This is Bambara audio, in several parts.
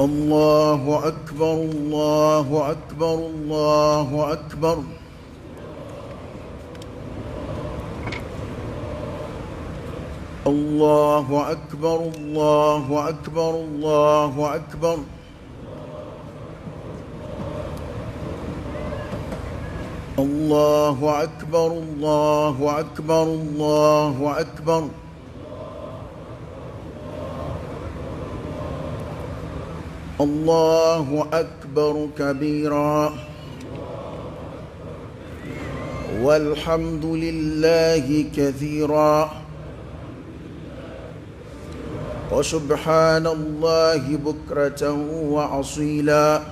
الله أكبر الله أكبر الله أكبر الله أكبر الله أكبر الله أكبر الله أكبر الله أكبر الله أكبر الله أكبر كبيرا والحمد لله كثيرا وسبحان الله بكرة وأصيلا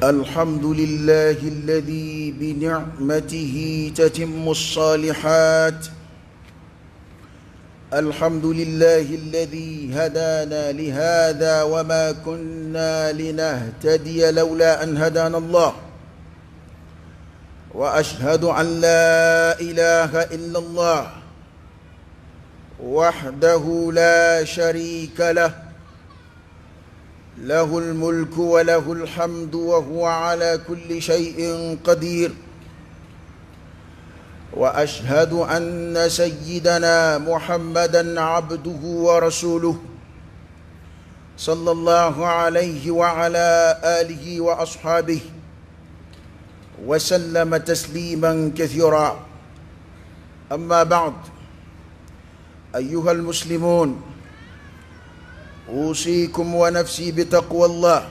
الحمد لله الذي بنعمته تتم الصالحات الحمد لله الذي هدانا لهذا وما كنا لنهتدي لولا أن هدانا الله وأشهد أن لا إله إلا الله وحده لا شريك له له الملك وله الحمد وهو على كل شيء قدير وأشهد أن سيدنا محمدًا عبده ورسوله صلى الله عليه وعلى آله وأصحابه وسلم تسليما كثيرا. أما بعد، أيها المسلمون، أوصيكم ونفسي بتقوى الله،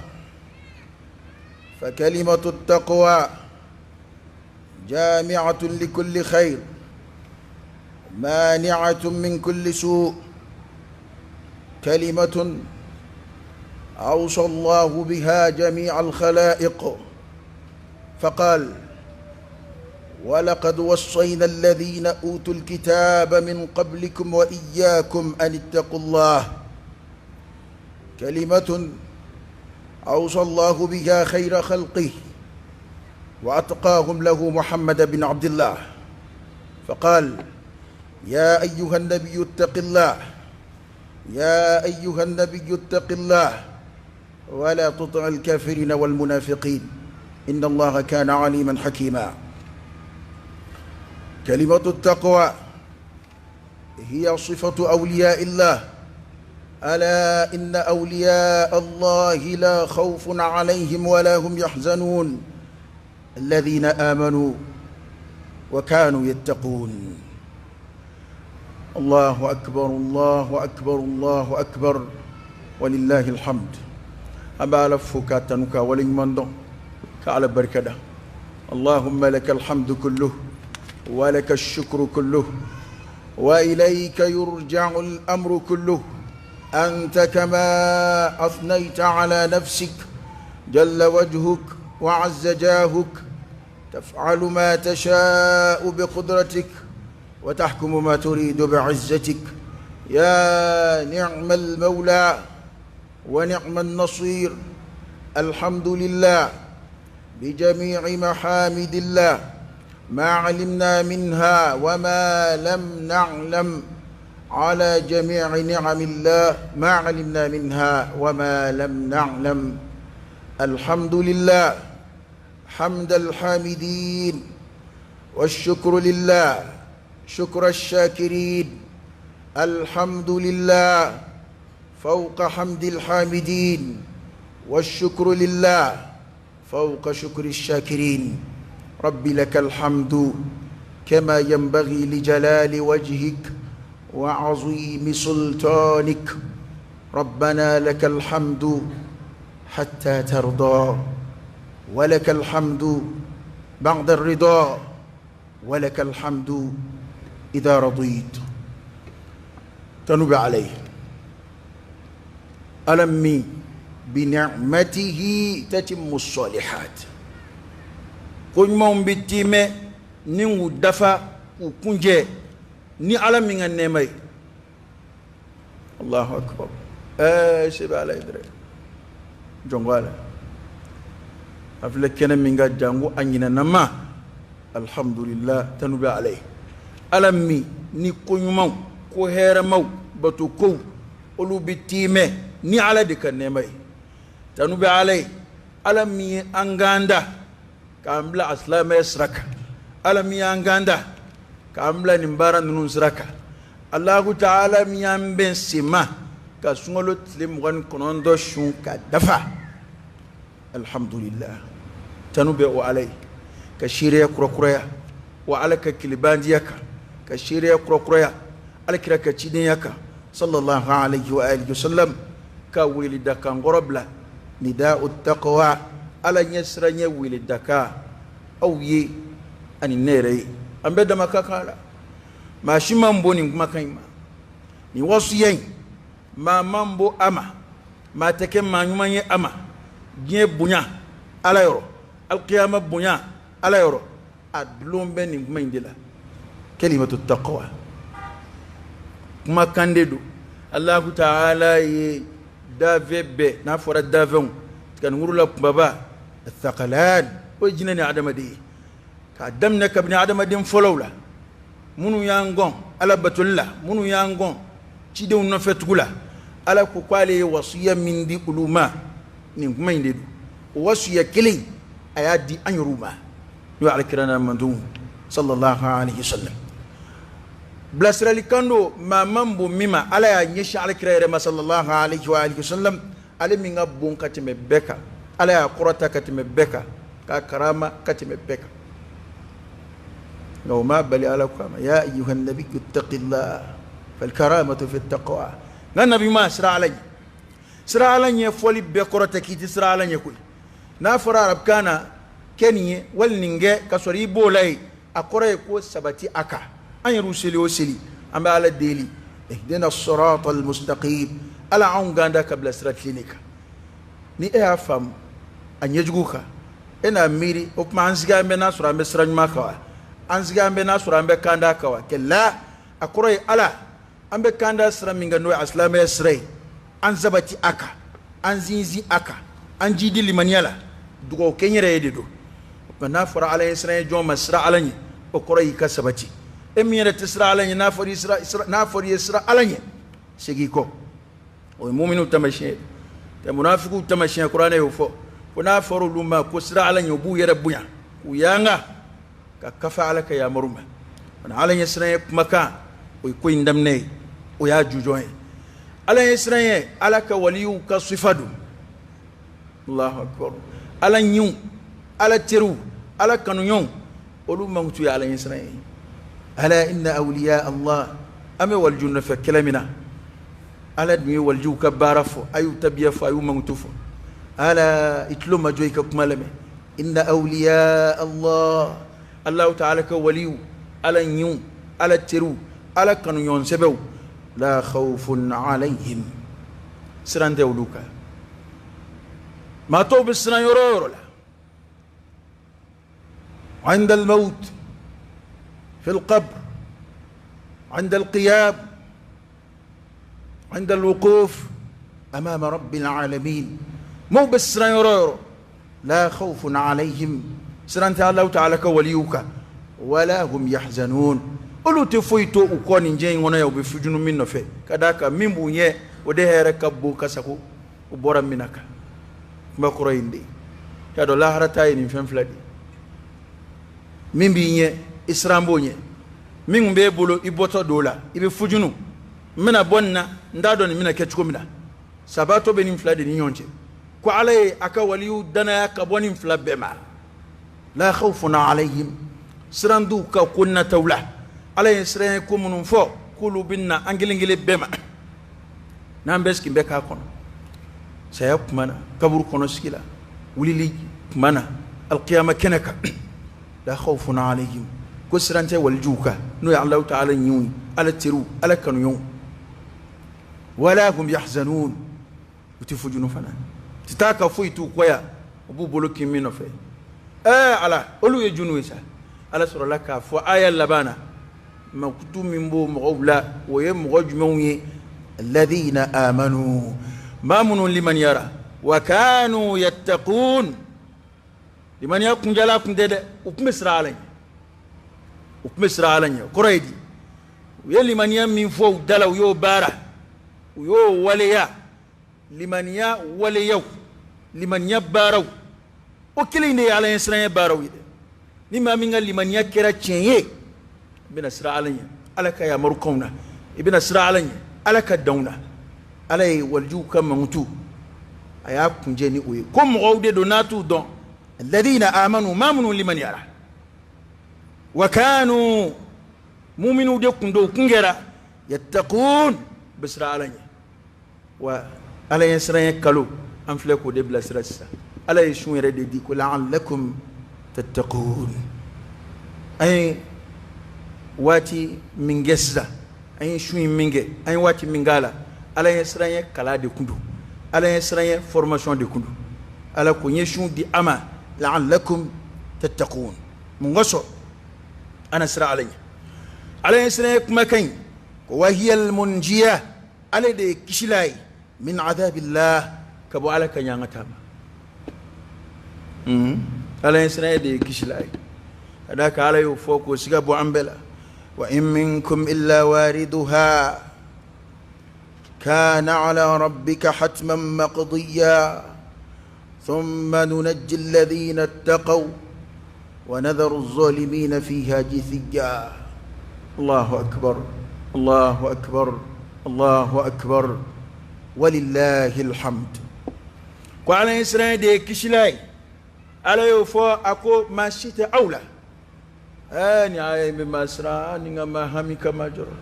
فكلمة التقوى جامعة لكل خير، مانعة من كل سوء، كلمة أوصى الله بها جميع الخلائق، فقال: ولقد وصينا الذين أوتوا الكتاب من قبلكم وإياكم أن اتقوا الله. كلمة أوصى الله بها خير خلقه وأتقاهم له محمد بن عبد الله، فقال: يا أيها النبي اتق الله، يا أيها النبي اتق الله ولا تطع الكافرين والمنافقين إن الله كان عليما حكيما. كلمة التقوى هي صفة أولياء الله، ألا إن أولياء الله لا خوف عليهم ولا هم يحزنون الذين آمنوا وكانوا يتقون. الله أكبر الله أكبر الله أكبر ولله الحمد. أبا لفك تنك ولمن كعلى بركة. اللهم لك الحمد كله ولك الشكر كله وإليك يرجع الأمر كله، أنت كما أثنيت على نفسك جل وجهك وعز جاهك، تفعل ما تشاء بقدرتك وتحكم ما تريد بعزتك، يا نعم المولى ونعم النصير. الحمد لله بجميع محامد الله ما علمنا منها وما لم نعلم، على جميع نعم الله ما علمنا منها وما لم نعلم. الحمد لله حمد الحامدين، والشكر لله شكر الشاكرين. الحمد لله فوق حمد الحامدين، والشكر لله فوق شكر الشاكرين. رب لك الحمد كما ينبغي لجلال وجهك وعظيم سلطانك. ربنا لك الحمد حتى ترضى، ولك الحمد بعد الرضا، ولك الحمد إذا رضيت. تنب عليه ألمي بنعمته تتم الصالحات. كل ما بتيمة نيو دفا وكنجة ني على من النعمة. الله أكبر. سيب على إدري جونغالا أفلك كنا من جانغو أنينا نما. الحمد لله تنبي عليه. ألمي ني كونيمو كوهرمو Bato kow olu bɛ tiimɛ ni Ala de ka nɛɛma ye. Tanu bɛ Ala ye, Ala min ye an kanda k'an bila a silamɛya sira kan, Ala min y'an kanda k'an bila nin baara ninnu sira kan, Alahu taala min y'an bɛn sema ka sunkalo tile 29 sun ka dafa. Alhamdulillah, tanu bɛ o Ala ye ka seereya kurakuraya wa Ala ka kelebandiya kan, ka seereya kurakuraya Ala kira ka cidenya kan sallallahu alayhi wa alihi wa sallam, ka wele dakan kɔrɔ bila nida'u taqwa, Ala ɲɛ siran ɲɛ wele daka aw ye ani ne yɛrɛ ye, an bɛɛ dama ka kan la. Maa si man bon nin kumakan in ma, nin wasuya in maa man bon a ma, maa tɛ kɛ maa ɲuman ye a ma. Diɲɛ bonya Ala yɔrɔ, alikiyama bonya Ala yɔrɔ, a dulon bɛ nin kuma in de la, kalimatu taqwa. Kumakan de don. Alahu taala ye dafɛn bɛɛ, n'a fɔra dafɛnw tiganikuru la kunbaba thaqalan, o ye jinɛ ni adamaden ye, k'a daminɛ kabini adamaden fɔlɔw la, minnu y'an gɔn Ala batoli la, minnu y'an gɔn cidenw nɔfɛ tugu la. Ala ko k'ale ye wasuya min di olu ma, nin kuma in de don. O wasuya kelen a y'a di an yɛrɛw ma, n'o ye Alakira n'a mantonw sallallahu alayhi wa sallam. Bilasiralikan don maa man bon min ma, Ala y'a ɲɛsin Alakira yɛrɛ ma sallallahu alayhi wa alihi wa sallam, ale min ka bon ka tɛmɛ bɛɛ kan, Ala y'a kɔrɔta ka tɛmɛ bɛɛ kan, k'a karama ka tɛmɛ bɛɛ kan. Nka o ma bali Ala ko a ma, ya ayyuhan nabiyyu ittaqillah fal karamatu fi taqwa. Nka nabi ma sira Ala ɲɛ, sira Ala ɲɛ fɔli bɛɛ kɔrɔ tɛ k'i tɛ sira Ala ɲɛ koyi. N'a fɔra arabukan na kɛ nin ye wali nin kɛ ka sɔrɔ i b'o la yen, a kɔrɔ ye ko sabati a kan. An yɛrɛw seli o seli, an bɛ Ala deli, ihdina sirata almustaqim, Ala anw kanda ka bila sira tilennen kan. Ni e y'a faamu a ɲɛjugu kan, e n'a miiri o tuma an sigi an bɛ n'a sɔrɔ an bɛ sira ɲuman kan wa, an sigi an bɛ n'a sɔrɔ an bɛ kanda kan wa? Kɛlɛ a kɔrɔ ye Ala an bɛ kanda sira min kan, n'o ye asilamɛya sira ye, an sabati a kan, an sinsin a kan, an jidi limaniya la, dugawu kɛ n yɛrɛ ye de don. O tuma n'a fɔra Ala ye siran ye jɔn ma sira Ala ɲɛ, o kɔrɔ y'i ka sabati. E min yɛrɛ tɛ sira Ala ɲɛ, n'a fɔra i sira, n'a fɔra i ye sira Ala ɲɛ, segin i kɔ. O ye muminu taamasiyɛn ye. Tɛ munafikiw taamasiyɛn, kuranɛ y'o fɔ ko n'a fɔra olu ma ko sira Ala ɲɛ, u b'u yɛrɛ bonya k'u yanga ka kafa Ala ka yamaru ma. Ona Ala ɲɛ siran ye kumakan, o ye ko in daminɛ ye, o y'a jujɔn ye. Ala ɲɛ siran ye Ala ka waliw ka sifa don. Allahu akbar. Ala ɲiw, Ala teriw, Ala kanuɲɔgɔnw, olu mankutu ye Ala ɲɛ siran ye. Ala inna awliya Allah, an bɛ waliju nɔfɛ kɛlɛ min na, Ala dun ye walijuw ka baara fɔ, a y'u tabiya fɔ, a y'u mankutu fɔ. Ala i tulo ma jɔ i ka kuma lamɛn. Inna awliya Allah, Allahu ta'ala ka waliw, Ala ɲiw, Ala teriw, Ala kanuɲɔgɔn sɛbɛw, la khawfun alayhim, siran tɛ olu kan. Maa tɔw bɛ siran yɔrɔ o yɔrɔ la, عند الموت، في القبر، عند القيام، عند الوقوف أمام رب العالمين، مو بس سران يورو، لا خوف عليهم، siran tɛ Allahu ta'ala ka waliw kan, wala hum yahzanun, olu tɛ foyi to u kɔ nin diɲɛ in kɔnɔ yan, u bɛ fujunu min nɔfɛ, ka d'a kan min b'u ɲɛ o de hɛrɛ ka bon ka sago u bɔra min na kan. Kuma kɔrɔ ye nin de ye. Y'a dɔn lahara ta ye nin fɛn fila de ye. Min b'i ɲɛ i siran b'o ɲɛ, min kun b'e bolo i bɔtɔ don o la i bɛ fujunu, n bɛna bɔ nin na n t'a dɔn nin bɛna kɛ cogo min na. Sabatɔ bɛ nin fila de ni ɲɔgɔn cɛ, ko Ala ye a ka waliw danaya ka bɔ nin fila bɛɛ ma. La khawfun alayhim, siran t'u ka ko nataw la. Ala ye siran ye ko minnu fɔ k'olu bɛ na an kelen kelen bɛɛ ma, n'an bɛɛ sigi bɛ k'a kɔnɔ. Saya kuma na, kaburu kɔnɔ sigi la, wulili kuma na, alkiyama kɛnɛ kan. La khawfun alayhim, ko siran tɛ walijuw kan, n'o ye Alahu ta'ala ɲiw ye, Ala teriw, Ala kanuɲɔgɔnw. Wala hum yahzanun, u tɛ fujunu fana, u tɛ taa ka foyi t'u kɔ yan, u b'u bolo kin min nɔfɛ. Ala, olu ye junu ye sa. Ala sɔrɔla k'a fɔ aya laban na, makutu min b'o mɔgɔw la, o ye mɔgɔ jumɛnw ye? Alladhina amanu, maa minnu limaniyara, wa kanu yattaqun. Limaniya kunjala kun tɛ dɛ, u tun bɛ siran Ala ɲɛ, u tun bɛ siran Ala ɲɛ. O kɔrɔ ye di? U ye limaniya min fɔ u da la, u y'o baara. U y'o waleya, limaniya waleyaw, limaniya baaraw, o kelen in de ye Ala ɲɛsiranɲɛ baaraw ye dɛ. Ni maa min ka limaniya kɛra tiɲɛ ye, i bɛna siran Ala ɲɛ Ala ka yamarukanw na, i bɛna siran Ala ɲɛ Ala ka danw na. Ala ye walijuw ka mankutu a y'a kunjɛ ni o ye ko mɔgɔw de don n'a t'u dɔn, alladhina amanu, maa minnu limaniyara, wa kanu muminuw de kun don, u kun kɛra yattaqun, bɛ siran Ala ɲɛ. Wa Ala ɲɛ siranɲɛ kalo an filɛ k'o de bilasira sisan. Ala ye sun yɛrɛ de di ko la'allakum tattaqun. An ye waati min kɛ sisan, an ye sun in min kɛ, an ye waati min k'a la, Ala ɲɛ siranɲɛ kala de kun don, Ala ɲɛ siranɲɛ formation de kun don. Ala ko n ye sun di a ma la'allakum tattaqun, mun kosɔn? Ana siran Ala ɲɛ. Ala ɲɛ siranɲɛ kumakan in ko wahiya almunjiya, ale de ye kisila ye min adabillah, ka bɔ Ala ka ɲangata ma. Ala ɲɛ siranɲɛ de ye kisila ye, ka d'a kan Ala y'o fɔ k'o siga bɔ an bɛɛ la. Wa in minkum illa wariduha kana ala rabbika hatman maqdiya thumma nunajji alladhina ittaqaw wa nadharu adh-dhalimina fiha jithiya. Allahu akbar, Allahu akbar, Allahu akbar, walillahi alhamd. Ko Ala ɲɛ siranɲɛ de ye kisila ye. Ala y'o fɔ a ko maa si tɛ aw la. Ni aya in bɛ maa siran ni ka maa hami kama jɔrɔ.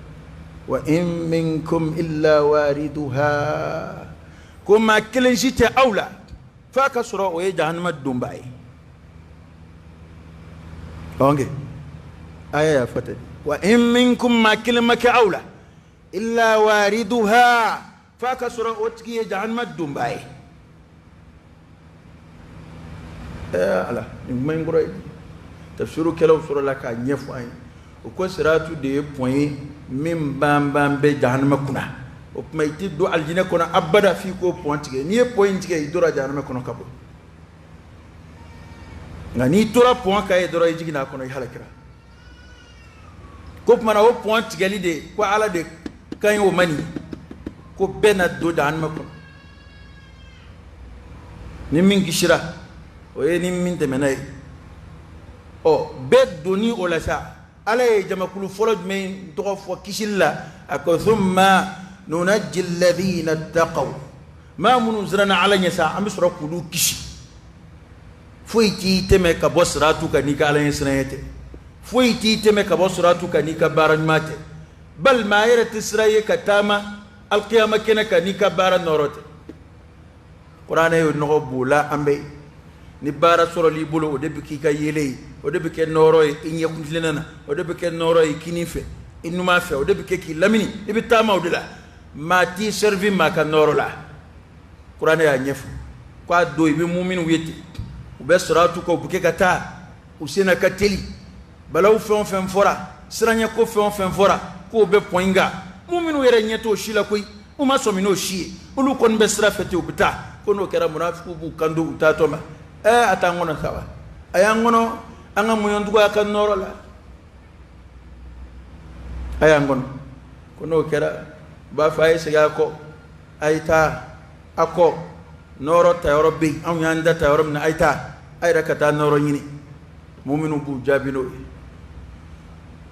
Wa in minkum illa wariduha, ko maa kelen si tɛ aw la f'a ka sɔrɔ o ye jahanama donba ye. Ɔnke aya y'a fɔ ten, wa in minkum, maa kelen ma kɛ aw la illa wariduha, f'a ka sɔrɔ o tigi ye jahanama donba ye. Ala, nin kuma in kɔrɔ ye tafsiru kɛlaw sɔrɔla k'a ɲɛfɔ an ye. O ko siratu de ye pɔn ye min banban bɛ jahanama kunna. O tuma i tɛ don alijinɛ kɔnɔ abada f'i k'o pɔn tigɛ. N'i ye pɔn in tigɛ, i donna jahanama kɔnɔ ka bɔ. Nka n'i tora pɔn kan yen dɔrɔn, i jiginna a kɔnɔ, i halakira. Ko tuma na o pɔn tigɛli de ko Ala de ka ɲi o ma nin, ko bɛɛ na don jahanama kɔnɔ. Ni min kisira, o ye ni min tɛmɛna ye. Ɔ bɛɛ donni o la sa, Ala ye jamakulu fɔlɔ jumɛn tɔgɔ fɔ kisili la? A ko thumma nunajji alladhina ittaqaw, maa minnu siranna Ala ɲɛ sa, an bɛ sɔrɔ k'olu kisi. Foyi t'i tɛmɛ ka bɔ siratu kan n'i ka Ala ɲɛ siranɲɛ tɛ. Foyi t'i tɛmɛ ka bɔ siratu kan n'i ka baara ɲuman tɛ. Bali maa yɛrɛ tɛ sira ye ka taama alikiyama kɛnɛ kan n'i ka baara nɔrɔ tɛ. Kuranɛ ye nɔgɔ b'o la an bɛɛ. Ni baara sɔrɔl'i bolo, o de bɛ k'i ka yelen ye, o de bɛ kɛ nɔrɔ ye i ɲɛkun tilenna na, o de bɛ kɛ nɔrɔ ye kinin fɛ, i numan fɛ, o de bɛ kɛ k'i lamini, i bɛ taama o de la. Maa t'i servi maa ka nɔrɔ la. Kuranɛ y'a ɲɛfɔ k'a don i bɛ muminuw ye ten, u bɛ siratu kan, u bɛ kɛ ka taa, u senna ka teli. Balawu fɛn o fɛn fɔra, siranɲɛko fɛn o fɛn fɔra k'o bɛ pɔn in kan, muminuw yɛrɛ ɲɛ t'o si la koyi, u ma sɔmi n'o si ye, olu kɔni bɛ sira fɛ ten, u bɛ taa. Ko n'o kɛra, munafikiw b'u kan don u taatɔ ma, a t'an kɔnɔ sa wa, a y'an kɔnɔ an ka muɲantuguya ka nɔrɔ la, a y'an kɔnɔ. Ko n'o kɛra, u b'a fɔ a ye segin a kɔ, a ye taa a kɔ, nɔrɔ ta yɔrɔ bɛ yen, anw y'an da ta yɔrɔ min na, a ye taa, a yɛrɛ ka taa nɔrɔ ɲini. Muminu b'u jaabi n'o ye.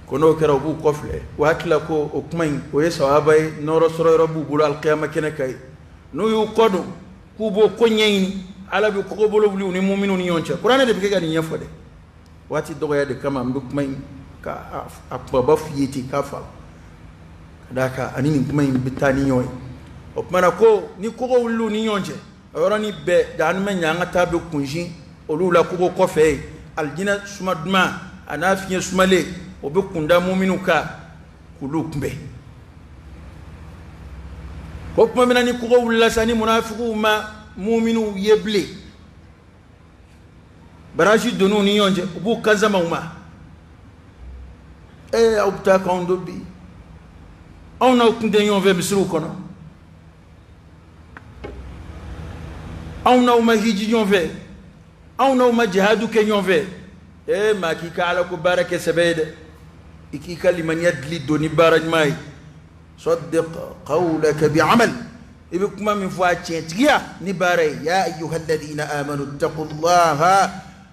Ko n'o kɛra, u b'u kɔfilɛ, u hakili la ko o kuma in o ye sawaba ye, nɔrɔ sɔrɔ yɔrɔ b'u bolo alikiyama kɛnɛ kan yen. N'u y'u kɔ don k'u b'o ko ɲɛɲini, Ala bɛ kogo bolo wuli u ni muminu ni ɲɔgɔn cɛ. Kuranɛ de bɛ kɛ ka nin ɲɛfɔ dɛ. Waati dɔgɔya de kama n bɛ kuma in ka a kumaba f'i ye ten k'a faamu, ka d'a kan ani nin kuma in bɛ taa ni ɲɔgɔn ye. O tuma na ko ni kogo wulila u ni ɲɔgɔn cɛ, o yɔrɔnin bɛɛ jahanama ɲangata bɛ kunsin olu la kogo kɔfɛ yen. Alijinɛ suma duman a n'a fiɲɛ sumalen, o bɛ kunda muminu kan k'olu kunbɛn. Ko tuma min na ni kogo wulila sa, ni munafikiw ma muminuw ye bilen, baraji donn'u ni ɲɔgɔn cɛ, u b'u kansama u ma. Aw bɛ taa k'anw to bi, anw n'aw tun tɛ ɲɔgɔn fɛ misiriw kɔnɔ, anw n'aw ma hiji ɲɔgɔn fɛ, anw n'aw ma jihadu kɛ ɲɔgɔn fɛ. Maa k'i ka Ala ko baara kɛ sɛbɛ ye dɛ, i k'i ka limaniya dili don ni baara ɲuman ye. Saddiq qawlaka bi'amal, i bɛ kuma min fɔ a tiɲɛtigiya ni baara ye. Ya ayyuha alladhina amanu ittaqullaha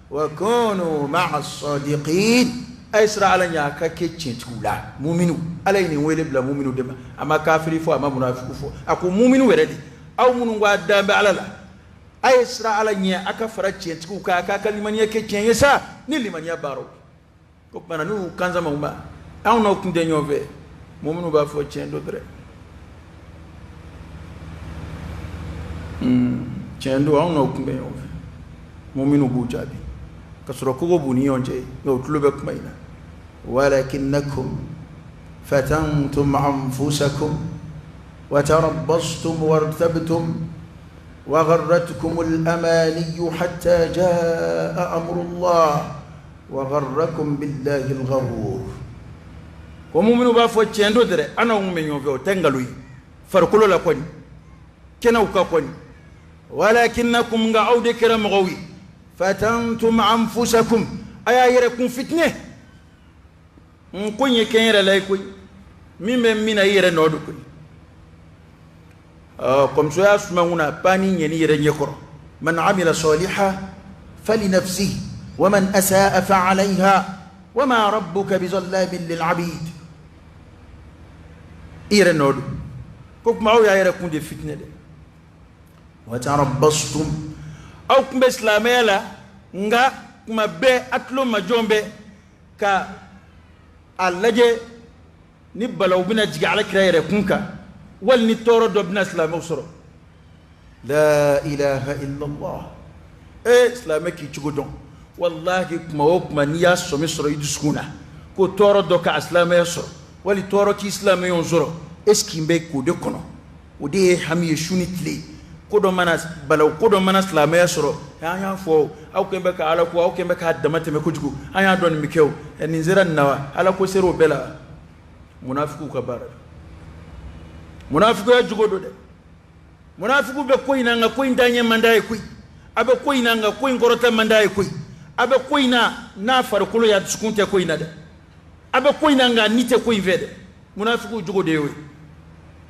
wa kunu ma'a as-sadiqin. A ye siran Ala ɲɛ, a ka kɛ tiɲɛtigiw la. Muminu, Ala ye nin wele bila muminu de ma. A ma kafiri fɔ, a ma munafiku fɔ, a ko muminu yɛrɛ de, aw minnu ko a dan bɛ Ala la, a ye siran Ala ɲɛ, a ka fara tiɲɛtigiw kan, a k'a ka limaniya kɛ tiɲɛ ye sa ni limaniya baaraw. O tuma na n'u y'u kan sama u ma, anw n'aw kun tɛ ɲɔgɔn fɛ. Muminu b'a fɔ tiɲɛ don dɛrɛ, tiɲɛ don, anw n'aw kun bɛ ɲɔgɔn fɛ. Muminu b'u jaabi ka sɔrɔ kogo b'u ni ɲɔgɔn cɛ, nka u tulo bɛ kuma in na. Walakinnakum fatantum anfusakum wa tarabbastum wartabtum wa gharratkum al-amaniyu hatta jaa amrullah wa gharrakum billahi al-gharur. Ko muminu b'a fɔ tiɲɛ don dɛrɛ, an n'aw kun bɛ ɲɔgɔn fɛ, o tɛ nkalon ye farikolo la kɔni, kɛnɛw kan kɔni. Walakinnakum, nka aw de kɛra mɔgɔw ye, fatantum anfusakum, a y'a yɛrɛ kun fitinɛ. N ko in ye kɛ n yɛrɛ la ye koyi, min bɛ min na i yɛrɛ nɔ don koyi. Kɔmuso y'a suma kun na, banni ɲɛni yɛrɛ ɲɛkɔrɔ. Man amila saliha falinafsihi wa man asaa fa alayha wa ma rabbuka bizallamin lil abid. I yɛrɛ nɔ don. Ko kuma aw y'a yɛrɛ kun de fitinɛ dɛ. Wa tarabbastum, aw kun bɛ silamɛya la, nka kuma bɛɛ a tulo majɔn bɛ ka a lajɛ ni balaw bɛna jigin Ala kira yɛrɛ kun kan, wali ni tɔɔrɔ dɔ bɛna silamɛw sɔrɔ. La ilaha illallah. Silamɛ k'i cogo dɔn. Wallahi, kuma o kuma n'i y'a sɔmi sɔrɔ i dusukun na ko tɔɔrɔ dɔ ka silamɛya sɔrɔ, wali tɔɔrɔ k'i silamɛɲɔgɔn sɔrɔ, est ce que n bɛ k'o de kɔnɔ? O de ye hami ye su ni tile. Ko dɔ mana balaw, ko dɔ mana silamɛya sɔrɔ, an y'a fɔ aw kɛn bɛ ka Ala ko, aw kɛn bɛ k'a dama tɛmɛ kojugu, an y'a dɔn nin bɛ kɛ o, nin sera nin na wa, Ala ko sera o bɛɛ la. Munafikiw ka baara don, munafikuya jogo don dɛ. Munafikiw bɛ ko in na, nka ko in taa ɲɛ man d'a ye koyi. A bɛ ko in na, nka ko in kɔrɔta man d'a ye koyi. A bɛ ko in na n'a farikolo y'a dusukun tɛ ko in na dɛ. A bɛ ko in na, nka ni tɛ ko in fɛ dɛ. Munafikiw jogo de y'o ye.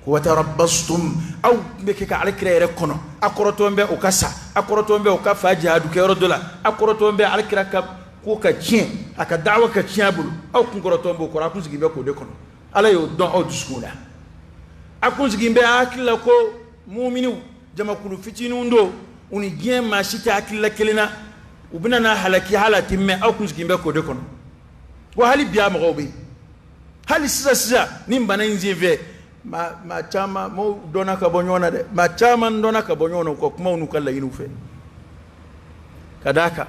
Wa tarabbastum, aw bɛ kɛ ka Ala kira yɛrɛ kɔnɔ, a kɔrɔtɔn bɛ o ka sa, a kɔrɔtɔn bɛ o ka fa jihadu kɛyɔrɔ dɔ la, a kɔrɔtɔn bɛ Ala kira ka ko ka tiɲɛ, a ka dawa ka tiɲɛ a bolo, aw kun kɔrɔtɔn b'o kɔrɔ, a kun sigilen bɛ k'o de kɔnɔ. Ala y'o dɔn aw dusukun na. A kun sigilen bɛ a hakili la ko muminiw jamakulu fitininw don, u ni diɲɛ maa si tɛ hakilila kelen na, u bɛna n'a halaki hali a tɛ mɛn, aw kun sigilen bɛ k'o de kɔnɔ. Wa hali bi a mɔgɔw bɛ yen, hali sisan sisan ni bana in senfɛ, maa caman maaw dɔnna ka bɔ ɲɔgɔn na dɛ, maa caman dɔnna ka bɔ ɲɔgɔn na u ka kumaw n'u ka laɲiniw fɛ. Ka d'a kan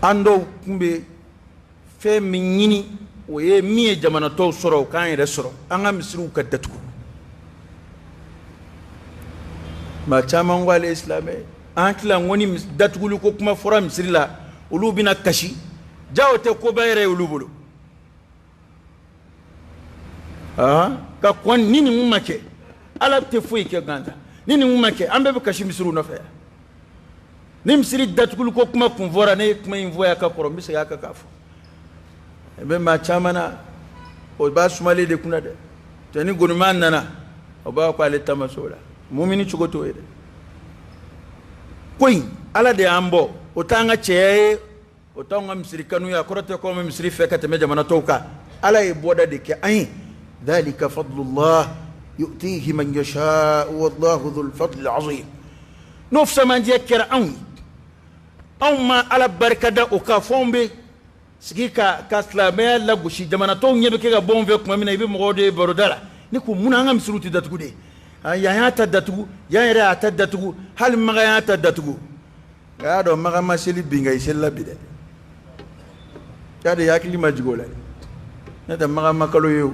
an dɔw tun bɛ fɛn min ɲini, o ye min ye jamana tɔw sɔrɔ, o k'an yɛrɛ sɔrɔ, an ka misiriw ka datugu. Maa caman ko ale ye silamɛ ye, an hakili la ko ni datuguli ko kuma fɔra misiri la, olu bɛna kasi, ja o tɛ koba yɛrɛ ye olu bolo. Ka kɔn ni nin ma kɛ, Ala tɛ foyi kɛ gansan. Ni nin ma kɛ, an bɛɛ bɛ kasi misiriw nɔfɛ yan. Ni misiri datuguli ko kuma kun fɔra, ne ye kuma in fɔ yan ka kɔrɔ, n bɛ segin a kan k'a fɔ. I bɛ maa caman na, o b'a sumalen de kunna dɛ. Tɛ ni goniman nana, o b'a fɔ k'ale ta ma s'o la. Mumini cogo t'o ye dɛ. Ko in Ala de y'an bɔ, o t'an ka cɛya ye, o t'anw ka misiri kanu ye, a kɔrɔ tɛ ko an bɛ misiri fɛ ka tɛmɛ jamana tɔw kan. Ala ye bɔda de kɛ an ye. Dhalika fadlullah yu'tihi man yasha wallahu dhul fadli azim. N'o fisamandiya kɛra anw ye, anw ma Ala barika da o kan, fo anw bɛ sigi ka silamɛya lagosi. Jamana tɔw ɲɛ bɛ kɛ ka bɔ anw fɛ tuma min na, i bɛ mɔgɔw de ye baroda la, ne ko mun na an ka misiriw tɛ datugu de? Yan y'a ta datugu, yan yɛrɛ y'a ta datugu, hali Makan y'a ta datugu. Nka y'a dɔn Makan ma seli bi, nka i selila bi dɛ. Y'a de hakili ma jigin o la dɛ. Ne tɛ Makan ma kalo ye o.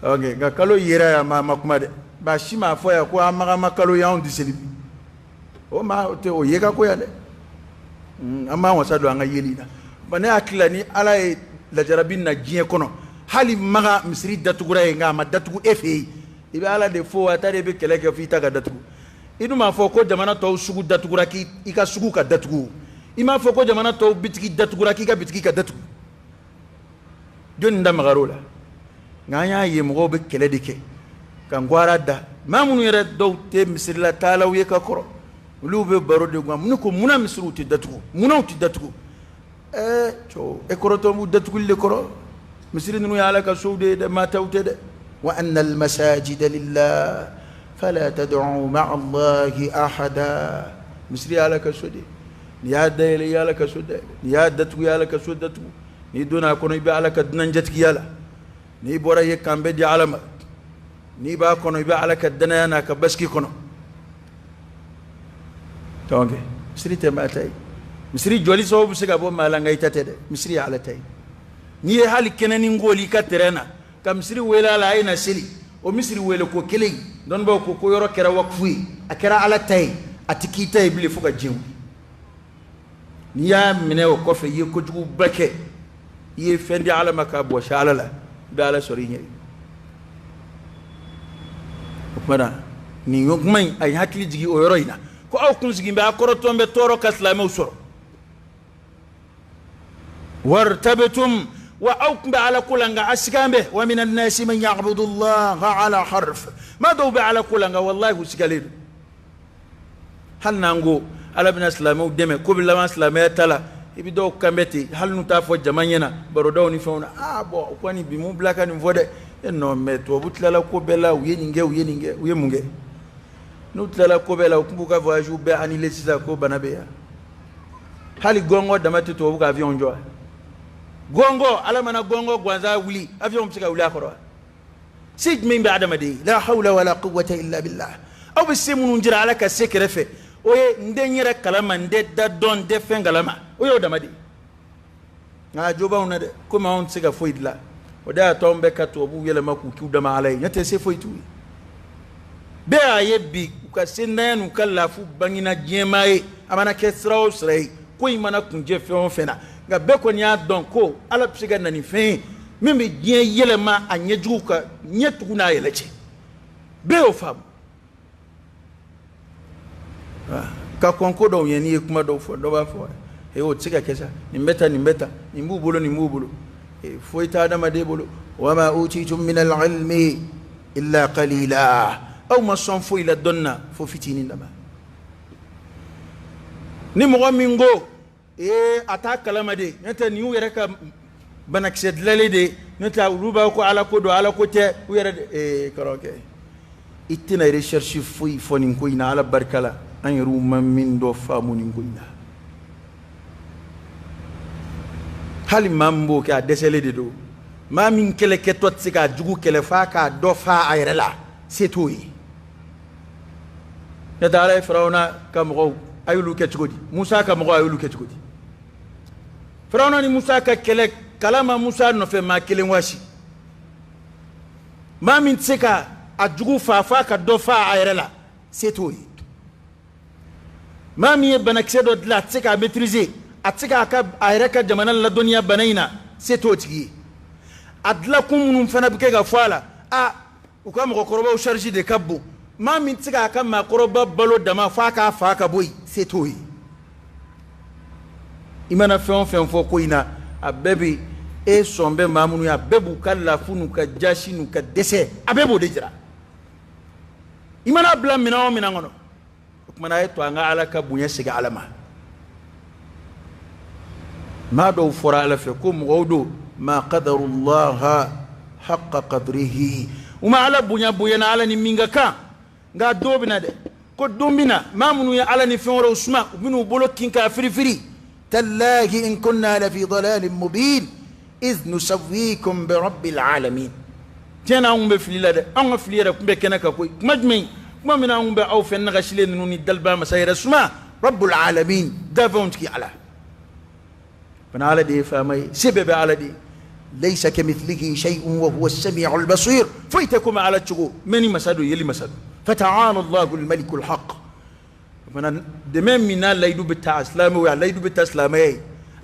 Ok, nka kalo yera yan, maa ma kuma dɛ. Maa si m'a fɔ yan ko an Makan ma kalo ye, anw tɛ seli bi. O maa o tɛ o ye ka ko yan dɛ. An b'an wasa don an ka yeli la. Ba ne hakili la ni Ala ye lajarabi na diɲɛ kɔnɔ, hali Makan misiri datugura yen, nka a ma datugu e fɛ yen. I bɛ Ala de fo, a ta de bɛ kɛlɛ kɛ f'i ta ka datugu. I dun m'a fɔ ko jamana tɔw sugu datugura k'i ka sugu ka datugu. I m'a fɔ ko jamana tɔw bitigi datugura k'i ka bitigi ka datugu. Jɔnni da magar'o la? Nka an y'a ye mɔgɔw bɛ kɛlɛ de kɛ ka ngwara da maa minnu yɛrɛ dɔw tɛ misirila taalaw ye ka kɔrɔ olu bɛ baro de gan ne ko munna misiriw tɛ datugu munna u tɛ datugu ɛɛ cɛw e kɔrɔtɔ b'u datuguli de kɔrɔ misiri ninnu ye ala ka sow de ye dɛ maa taw tɛ dɛ wa anna almasajida lillah fala tad'u ma'a allahi ahada misiri ye ala ka so de ye n'i y'a dayɛlɛ i ye ala ka so dayɛlɛ n'i y'a datugu i ye ala ka so datugu n'i donna a kɔnɔ i bɛ ala ka dunanjatigiya la n'i bɔra i ye kan bɛɛ di ala ma n'i b'a kɔnɔ i bɛ ala ka danaya n'a ka basigi kɔnɔ donc misiri tɛ maa ta ye misiri jɔli sababu bɛ se ka bɔ maa la nka i ta tɛ dɛ misiri ye ala ta ye n'i ye hali kɛnɛnin koli i ka terrain na ka misiri wele a la a ye na seli o misiri wele ko kelen dɔnnibaaw ko ko yɔrɔ kɛra wakufu ye a kɛra ala ta ye a tɛ k'i ta ye bilen fo ka diɲɛ wuli n'i y'a minɛ o kɔfɛ i ye kojuguba kɛ i ye fɛn di ala ma k'a bɔsi ala la i bɛ ala sɔrɔ i ɲɛ ye o tuma na nin kuma in a ye hakili jigin o yɔrɔ in na ko aw kun sigilen bɛ a kɔrɔtɔn bɛ tɔɔrɔ ka silamɛw sɔrɔ wartabtum wa aw kun bɛ ala ko la nka a sigan bɛ wa minan nasi man ya'budu allaha ala harf maa dɔw bɛ ala ko la nka wallahi u sigalen don hali n'an ko ala bɛna silamɛw dɛmɛ ko bɛ laban silamɛya ta la i bɛ dɔw kan bɛ ten hali n'u t'a fɔ jama ɲɛna barodaw ni fɛnw na aa bɔn o kɔni bi mun bila ka nin fɔ dɛ e non mais tubabu tilala ko bɛɛ la u ye nin kɛ u ye nin kɛ u ye mun kɛ n'u tilala ko bɛɛ la u tun b'u ka voyage bɛɛ annuler sisan ko bana bɛ yan hali gɔngɔ dama tɛ tubabu ka avion jɔ gɔngɔ ala mana gɔngɔ gansan wuli avion bɛ se ka wuli a kɔrɔ wa se jumɛn bɛ adamaden ye la hawla wala quwwata illa billah aw bɛ se minnu jira ala ka se kɛrɛfɛ o ye n tɛ n yɛrɛ kalama n tɛ da dɔn n tɛ fɛn kalama o y'o dama de ye nka a jo b'anw na dɛ komi anw tɛ se ka foyi dilan o de y'a to anw bɛ ka tubabuw yɛlɛma k'u k'u dama ala ye n'o tɛ se foyi t'u ye bɛɛ y'a ye bi u ka sentanya n'u ka lafu bangina diɲɛmaa ye a mana kɛ sira o sira ye ko in mana kuncɛ fɛn o fɛn na nka bɛɛ kɔni y'a dɔn ko ala bɛ se ka na ni fɛn ye min bɛ diɲɛ yɛlɛma a ɲɛjugu ka ɲɛ tugu n'a yɛlɛ cɛ bɛɛ y'o faamu ka kɔn ko dɔw ɲɛ n'i ye kuma dɔw fɔ dɔ b'a fɔ ee o tɛ se ka kɛ sa nin bɛ tan nin bɛ tan nin b'u bolo nin b'u bolo foyi tɛ adamaden bolo wa ma utitum min al-ilmi illa qalila aw ma sɔn foyi la dɔnni na fo fitinin dama ni mɔgɔ min ko ee a t'a kalama de n'o tɛ nin y'u yɛrɛ ka banakisɛ dilanlen de ye n'o tɛ olu b'a ko ala ko don ala ko tɛ u yɛrɛ de ee kɔrɔkɛ i tɛna recherche foyi fɔ nin ko in na ala barika la an yɛrɛw ma min dɔ faamu nin ko in na hali maa min b'o kɛ a dɛsɛlen de don maa min kɛlɛkɛtɔ tɛ se k'a jugu kɛlɛ f'a k'a dɔ fa a yɛrɛ la se t'o ye n'o tɛ ala ye firawuna ka mɔgɔw a y'olu kɛ cogo di musa ka mɔgɔw a y'olu kɛ cogo di firawuna ni musa ka kɛlɛ kala ma musa nɔfɛ maa kelen wasi maa min tɛ se ka a jugu fa f'a ka dɔ fa a yɛrɛ la se t'o ye maa min ye banakisɛ dɔ dilan a tɛ se k'a maîtriser a tɛ se k'a ka a yɛrɛ ka jamana ladɔnniya bana in na se t'o tigi ye a dilakun minnu fana bɛ kɛ ka fɔ a la a u ka mɔgɔkɔrɔbaw charge de ka bon maa min tɛ se k'a ka maakɔrɔba balo dama f'a k'a fa ka bɔ yen se t'o ye i mana fɛn o fɛn fɔ ko in na a bɛɛ bɛ e sɔn bɛ maa minnu ye a bɛɛ b'u ka lafu n'u ka jasi n'u ka dɛsɛ a bɛɛ b'o de jira i mana bila minɛn o minɛn kɔnɔ o tuma na a ye to an ka ala ka bonya segin ala ma maa dɔw fɔra ala fɛ ko mɔgɔw don ma qadarullaha haqqa qadrihi u ma ala bonya bonya na ala ni min ka kan nka don bɛ na dɛ ko don bɛ na maa minnu ye ala ni fɛn wɛrɛw suma u bɛn'u bolo kin k'a firifiri tallahi in kunna lafi dalalin mubin iz nusawwikum bi rabbil alamin tiɲɛ na anw bɛ fili la dɛ anw ka fili yɛrɛ tun bɛ kɛnɛ kan koyi kuma jumɛn kuma min na anw bɛ aw fɛn nagasilen ninnu ni daliba masa yɛrɛ suma rabbul alamin dafɛnw tigi ala fana ala de ye faama ye se bɛɛ bɛ ala de ye laysa kamithlihi shay'un wa huwa as-sami'u al-basir foyi tɛ komi ala cogo mɛ ni masa don yeli masa don fata'ala Allahu al-maliku al-haq fana dɛmɛ min n'a layidu bɛ ta silamɛw ye a layidu bɛ ta silamɛya ye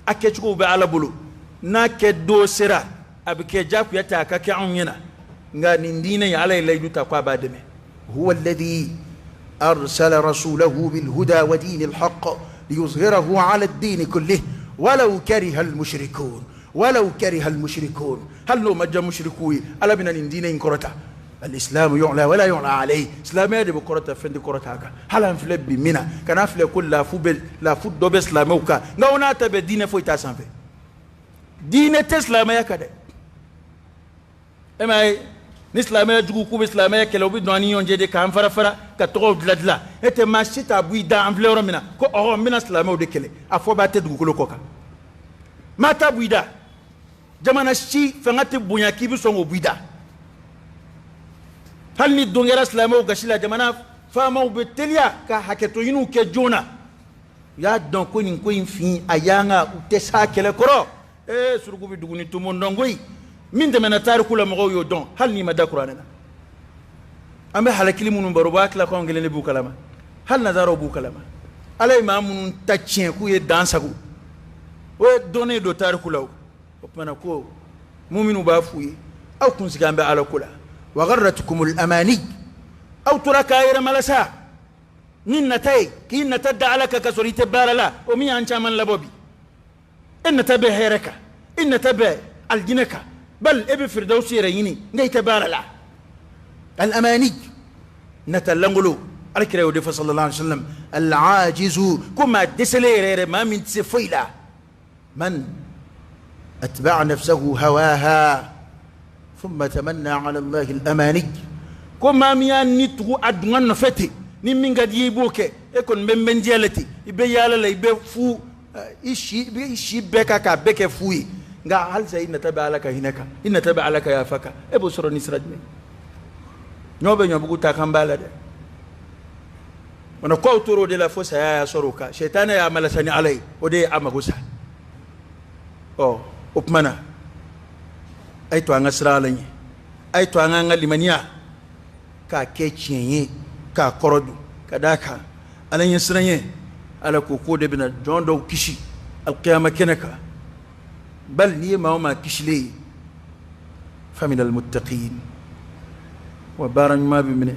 a kɛcogo bɛ ala bolo n'a kɛ don sera a bɛ kɛ jagoya tɛ a ka kɛ anw ɲɛna nka nin diinɛ in ala ye layidu ta ko a b'a dɛmɛ huwa alladhi arsala rasulahu bilhuda wa dini alhaq liyuzhirahu ala ad-din kullih walaw kariha al-mushrikun Walau kariha almushrikun, hali n'o ma diya mushriku ye, Ala bɛna nin diinɛ in kɔrɔta. Al-islamu yu'la wala yu'la alayhi, silamɛya de bɛ kɔrɔta, fɛn tɛ kɔrɔta a kan. Hali an filɛ bi min na, kana filɛ ko lafu bɛ lafu dɔ bɛ silamɛw kan, nka o n'a ta bɛɛ diinɛ foyi t'a sanfɛ. Diinɛ tɛ silamɛya kan dɛ. E m'a ye ni silamɛya jugu k'u bɛ silamɛya kɛlɛ, u bɛ don an ni ɲɔgɔn cɛ de k'an fara fara ka tɔgɔw dilan dilan. E tɛ maa si t'a bɔ i da an filɛ yɔrɔ min na ko ɔhɔ n bɛna silamɛw de kɛlɛ, a fɔ b'a tɛ dugukolo kɔ kan. Maa t'a bɔ i da. Jamana si fanga tɛ bonya k'i bɛ sɔn k'o bɔ i da. Hali ni don kɛra silamɛw gasi la, jamana faamaw bɛ teliya ka hakɛto ɲiniw kɛ joona. U y'a dɔn ko nin ko in fin a y'an ka u tɛ s'a kɛlɛ kɔrɔ. Ee suruku bɛ dugu ni tomo dɔn koyi. Min tɛmɛna tariku la mɔgɔw y'o dɔn, hali n'i ma da kuranɛ na. An bɛ halakili minnu baro, u b'a tila k'anw kelen de b'u kalama, hali nanzaraw b'u kalama. Ala ye maa minnu ta tiɲɛ k'u ye dan sago, o ye dɔnnen don tariku la. O tuma na ko muminw b'a f'u ye, aw kun sigi an bɛ Ala ko la. Wa gharratkumul amani, aw tora k'a yɛrɛ malasa ni nata ye, k'i nata da Ala kan ka sɔrɔ i tɛ baara la. O min y'an caman labɔ bi, e nata bɛ hɛrɛ kan, e nata bɛ alijinɛ kan, bal e bɛ firidawusi yɛrɛ ɲini, nka i tɛ baara la. Al amani, nata langolo, Ala kira y'o de fɔ sallallahu alaihi wa sallam. Al ajizu, ko maa dɛsɛlen yɛrɛ yɛrɛ, maa min tɛ se foyi la. Man atba'a nafsahu hawaha thumma tamanna ala Allahi al amani, ko maa min y'a ni tugu a dunga nɔfɛ ten, ni min ka di i ye i b'o kɛ, e kɔni bɛ n diya la ten, i bɛ yaala la, i bɛ fu, i si, i bɛ i si bɛɛ kan k'a bɛɛ kɛ fu ye, nka halisa i nata bɛ Ala ka hinɛ kan, i nata bɛ Ala ka yafa kan, e b'o sɔrɔ ni sira jumɛn? Ɲɔ bɛ ɲɔbugu ta kan b'a la dɛ. Mana k'aw tor'o de la fo saya y'a sɔrɔ o kan, sɛtanɛ y'a malasa ni Ala ye, o de ye a mago sa. Ɔ o tuma na a ye to an ka siran Ala ɲɛ, a ye to an k'an ka limaniya k'a kɛ tiɲɛ ye, k'a kɔrɔ don, ka d'a kan Ala ɲɛ siran ɲɛ, Ala ko k'o de bɛna jɔn dɔw kisi alikiyama kɛnɛ kan. Bali n'i ye maa o maa kisilen ye, famina almuttaqin, wa baara ɲuman bɛ minɛ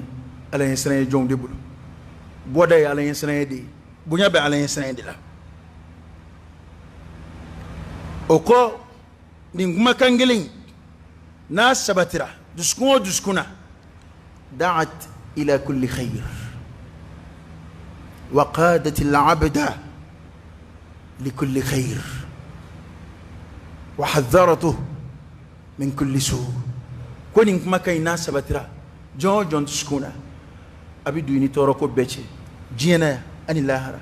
Ala ɲɛ siran ye jɔnw de bolo. Bɔda ye Ala ɲɛ siran ye de ye, bonya bɛ Ala ɲɛ siran ye de la. O kɔ nin kumakan kelen n'a sabatira dusukun o dusukun na, da'at ila kulli khayr wa qadat al-abda likulli khayr wa hadharatuhu min kulli su. Ko nin kumakan in n'a sabatira jɔn o jɔn dusukun na, a bɛ don i ni tɔɔrɔ ko bɛɛ cɛ, diɲɛ na yan ani lahara.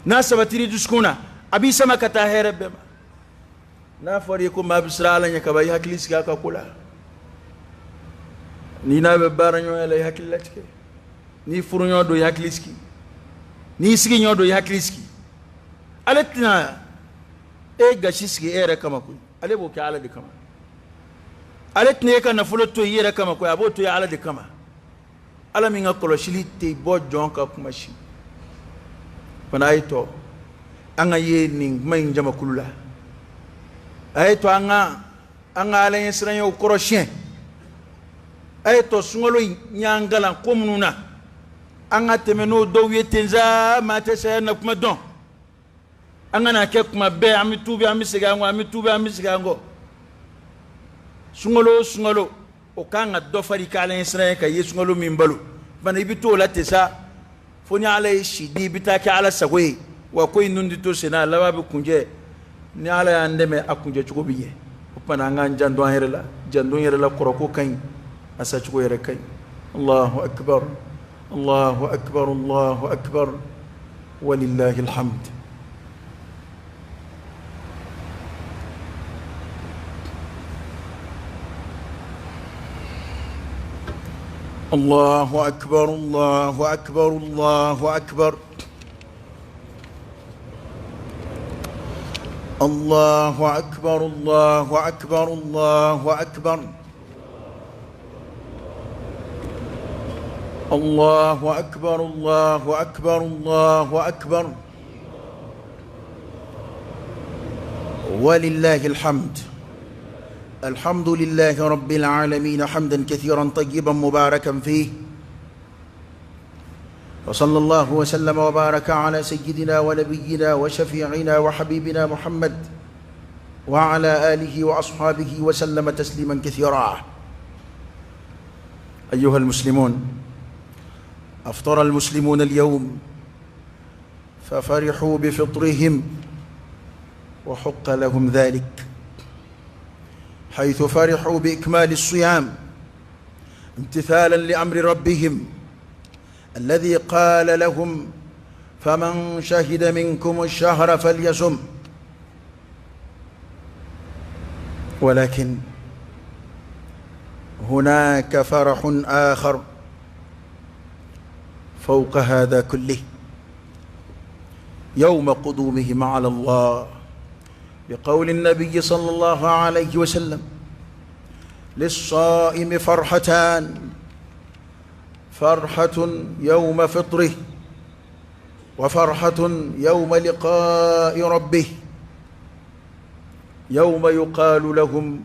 N'a sabatira i dusukun na, a b'i sama ka taa hɛrɛ bɛɛ ma. N'a fɔra i ye ko maa bɛ siran Ala ɲɛ kaban, i hakili sigi a ka ko la. N'i n'a bɛ baara ɲɔgɔnya la, i hakili latigɛ. N'i furuɲɔgɔn don, i hakili sigi. N'i sigiɲɔgɔn don, i hakili sigi. Ale tɛna e gasi sigi e yɛrɛ kama koyi, ale b'o kɛ Ala de kama. Ale tɛna e ka nafolo to i yɛrɛ kama koyi, a b'o to i Ala de kama. Ala min ka kɔlɔsili tɛ bɔ jɔn ka kuma si. Fana a ye tɔ an ka ye nin kuma in jamakulu la, a ye to an ka an ka Ala ɲɛsiranyaw kɔrɔsiɲɛ, a ye to sunkalo in y'an kalan ko minnu na, an ka tɛmɛ n'o dɔw ye ten sa, maa tɛ saya na kuma dɔn. An kana kɛ kuma bɛɛ an bɛ tuubi, an bɛ segin an kɔ, an bɛ tuubi, an bɛ segin an kɔ. Sunkalo o sunkalo, o kan ka dɔ fara i ka Ala ɲɛsiranya kan, i ye sunkalo min balo. Fana i bɛ t'o la ten sa, fo ni Ala ye si di, i bɛ taa kɛ Ala sago ye. Wa ko in dun tɛ to sen na, a laban bɛ kuncɛ. Ni Ala y'an dɛmɛ, a kuncɛ cogo bɛ ɲɛ. O tuma na an k'an janto an yɛrɛ la, janto yɛrɛ la kɔrɔko ka ɲi, a sacogo yɛrɛ ka ɲi. Allahu akbar, Allahu akbar, Allahu akbar, walillahi alhamd. Allahu akbar, Allahu akbar, Allahu akbar. Allahu akbar, Allahu akbar, Allahu akbar. Allahu akbar, Allahu akbar, Allahu akbar. ولله الحمد. الحمد لله رب العالمين حمدا كثيرا طيبا مباركا فيه، وصلى الله وسلم وبارك على سيدنا ونبينا وشفيعنا وحبيبنا محمد وعلى آله وأصحابه وسلم تسليما كثيرا. أيها المسلمون، أفطر المسلمون اليوم ففرحوا بفطرهم وحق لهم ذلك، حيث فرحوا بإكمال الصيام امتثالا لأمر ربهم الذي قال لهم: فمن شهد منكم الشهر فليصم. ولكن هناك فرح آخر فوق هذا كله، يوم قدومهم على الله، بقول النبي صلى الله عليه وسلم: للصائم فرحتان، فرحة يوم فطره وفرحة يوم لقاء ربه، يوم يقال لهم: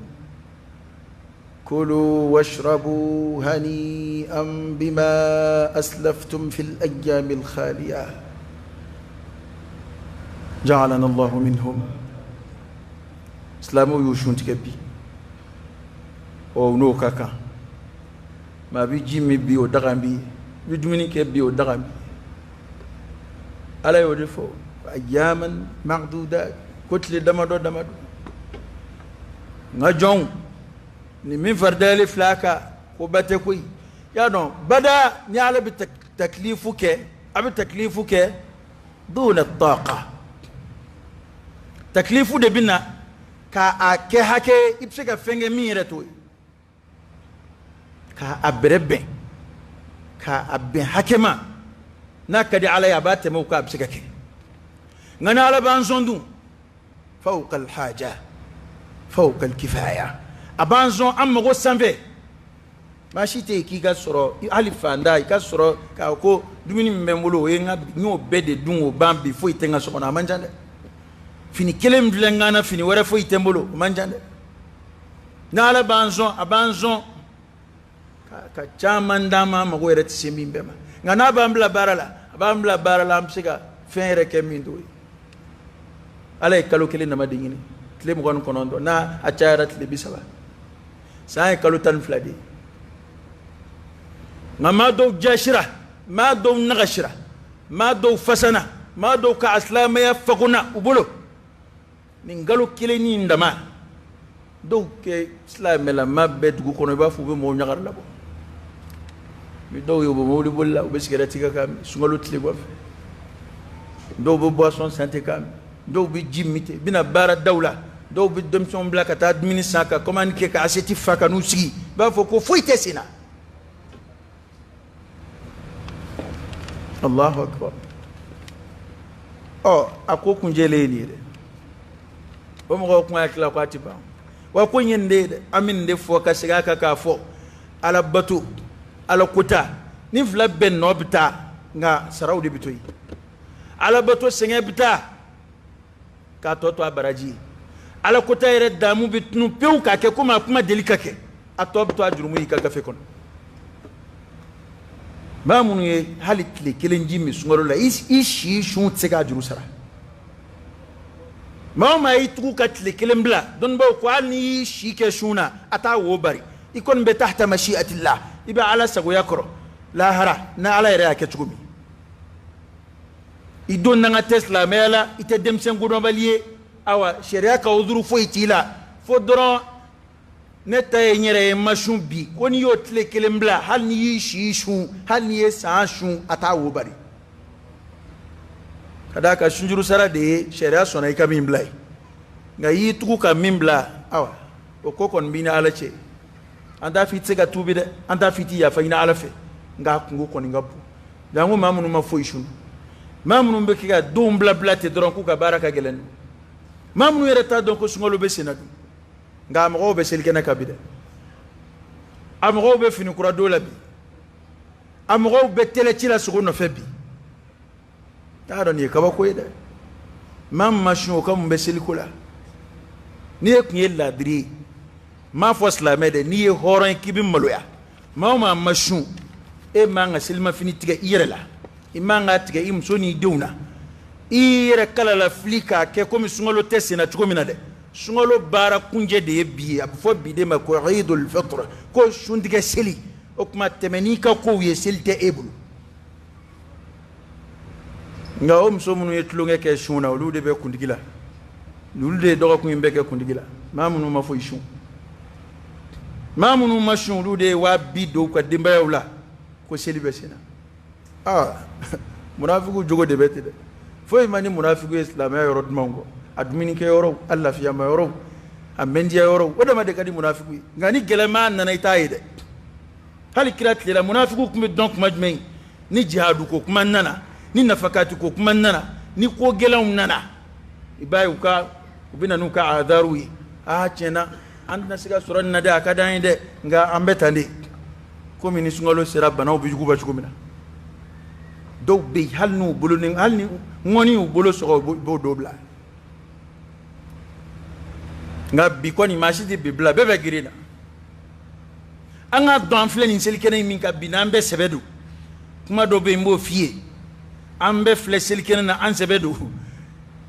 كلوا واشربوا هنيئا بما أسلفتم في الأيام الخالية. جعلنا الله منهم. Silamɛw y'u sun tigɛ bi, ɔ n'o ka kan, maa bɛ ji min bi, o daga bi, i bɛ dumuni kɛ bi, o daga bi. Ala y'o de fɔ: ayyaman ma'dudat, ko tile damadɔ damadɔ. N ka jɔnw, ni min faridayalen filɛ a kan, ko ba tɛ koyi. Y'a dɔn bada ni Ala bɛ takilifu kɛ, a bɛ takilifu kɛ duna taqa. Takilifu de bɛ na k'a kɛ hakɛ i bɛ se ka fɛn kɛ min yɛrɛ t'o ye, k'a bɛrɛ bɛn, k'a bɛn hakɛ ma. N'a ka di Ala ye, a b'a tɛmɛ o kan, a bɛ se ka kɛ. Nka ni Ala b'an sɔn dun, fawqa alhaja fawqa alkifaya, a b'an sɔn an mago sanfɛ. Maa si tɛ yen k'i ka sɔrɔ hali fanda i ka sɔrɔ k'a ko dumuni min bɛ n bolo, o ye n ka, n y'o bɛɛ de dun k'o ban bi, foyi tɛ n ka so kɔnɔ. A man ca dɛ. Fini kelen min filɛ n kan na, fini wɛrɛ foyi tɛ n bolo, o man ca dɛ. N'Ala b'an sɔn, a b'an sɔn ka caman d'an ma, an mago yɛrɛ tɛ se min bɛɛ ma. Nka n'a b'an bila baara la, a b'an bila baara la, an bɛ se ka fɛn yɛrɛ kɛ min t'o ye. Ala ye kalo kelen dama de ɲini, tile 29, n'a a cayara tile 30. San ye kalo 12 de ye. Nka maa dɔw jasira, maa dɔw nagasira, maa dɔw fasana, maa dɔw ka silamɛya fagona u bolo. Nin kalo kelen ni dama, dɔw kɛ silamɛlama bɛɛ dugu kɔnɔ, i b'a fɔ u bɛ mɔgɔw ɲagari labɔ. Ni dɔw ye, u bɛ mobili boli la, u bɛ sigɛrɛti kɛ k'a min sunkalo tile kɔfɛ. Dɔw bɛ boisson san ten k'a min, dɔw bɛ ji min ten, u bɛna baara daw la, dɔw bɛ denmisɛnw bila ka taa dumuni san, ka commande kɛ, ka assiette fa ka n'u sigi, i b'a fɔ ko foyi tɛ sen na. Allahu akbar. Ɔ a ko kunjɛlen ye nin ye dɛ. O mɔgɔw kuma hakili la ko a ti ban wa, ko in ye nin de ye dɛ. An bɛ nin de fɔ ka segin a kan k'a fɔ: Ala bato, Ala kota, ni fila bɛɛ nɔ bɛ taa, nka saraw de bɛ to yen. Ala bato sɛgɛn bɛ taa k'a tɔ to a baraji ye. Ala kota yɛrɛ damu bɛ tunu pewu k'a kɛ komi a kuma deli ka kɛ, a tɔ bɛ to a jurumu y'i ka gafe kɔnɔ. Maa minnu ye hali tile kelen ji min sunkalo la, i si sun tɛ se k'a juru sara. Maa o maa y'i tugu ka tile kelen bila, dɔnnibaaw ko hali n'i y'i si kɛ sun na, a t'a wo bari, i kɔni bɛ tahta mashi'atillah, i bɛ Ala sagoya kɔrɔ lahara, n'Ala yɛrɛ y'a kɛ cogo min. I don nanga tɛ silamɛya la, i tɛ denmisɛn kodɔnbali ye, awa sariya ka uduru foyi t'i la, fo dɔrɔn ne ta ye n yɛrɛ ye, ma sun bi. Ko n'i y'o tile kelen bila, hali n'i y'i si sun, hali n'i ye san sun, a t'a wo bari. Ka d'a kan sunjuru sara de ye sariya sɔnna i ka min bila ye, nka i y'i tugu ka min bila, awa o ko kɔni b'i ni Ala cɛ. An t'a fɔ i tɛ se ka tuubi dɛ, an t'a fɔ i tɛ yafa ɲini Ala fɛ, nka a kungo kɔni ka bon. Janko maa minnu ma foyi sun, maa minnu bɛ kɛ ka denw bila bila ten dɔrɔn k'u ka baara ka gɛlɛn, maa minnu yɛrɛ t'a dɔn ko sunkalo bɛ sen na dun. Nka a mɔgɔw bɛ selikɛnɛ kan bi dɛ, a mɔgɔw bɛ fini kura don la bi, a mɔgɔw bɛ tɛlɛci la sogo nɔfɛ bi. T'a dɔn nin ye kabako ye dɛ. Maa min ma sun, o ka mun bɛ seliko la? N'i ye kun ye laadiri ye, n m'a fɔ silamɛ dɛ, n'i ye hɔrɔn ye k'i bɛ maloya, maa o maa ma sun, e man ka selimafini tigɛ i yɛrɛ la, i man ka tigɛ i muso n'i denw na, i yɛrɛ kala la fili k'a kɛ komi sunkalo tɛ sen na cogo min na dɛ. Sunkalo baara kuncɛ de ye bi ye. A bɛ fɔ bi de ma ko Eidul Fitr, ko suntigɛ seli. O tuma tɛmɛ n'i ka kow ye, seli tɛ e bolo. Nka o muso minnu ye tulonkɛ kɛ sun na, olu de bɛ kuntigi la, olu de ye dɔgɔkun in bɛɛ kɛ kuntigi la. Maa minnu ma foyi sun, maa minnu ma sun, olu de ye 20 000 don u ka denbayaw la ko seli bɛ sen na. Aa, munafigiw jogo de bɛ ten dɛ. Foyi ma ni munafigiw ye silamɛya yɔrɔ dumanw kɔ, a dumunikɛ yɔrɔw, a lafiyama yɔrɔw, a mɛndiya yɔrɔw, o dama de ka di munafigiw ye. Nka ni gɛlɛma nana, i t'a ye dɛ. Hali kira tile la, munafigiw tun bɛ dɔn kuma jumɛn? Ni jihadu ko kuma nana, ni nafakati ko kuma nana, ni ko gɛlɛnw nana, i b'a ye u bɛ na n'u ka adaruw ye. Aa, tiɲɛna, an tɛna se ka sɔrɔ nin na dɛ, a ka d'an ye dɛ, nka an bɛ tan de. Komi ni sunkalo sera, banaw bɛ juguba cogo min na, dɔw bɛ yen, hali n'u bolo ni hali ni ŋɔni y'u bolo sɔgɔ, u b'o dɔ bila. Nka bi kɔni, maa si tɛ bi bila, bɛɛ bɛ girin na. An k'a dɔn, an filɛ nin selikɛnɛ in min kan bi, n'an bɛɛ sɛbɛ don. Kuma dɔ bɛ yen, n b'o f'i ye. An bɛɛ filɛ selikɛnɛ na, an sɛbɛ don.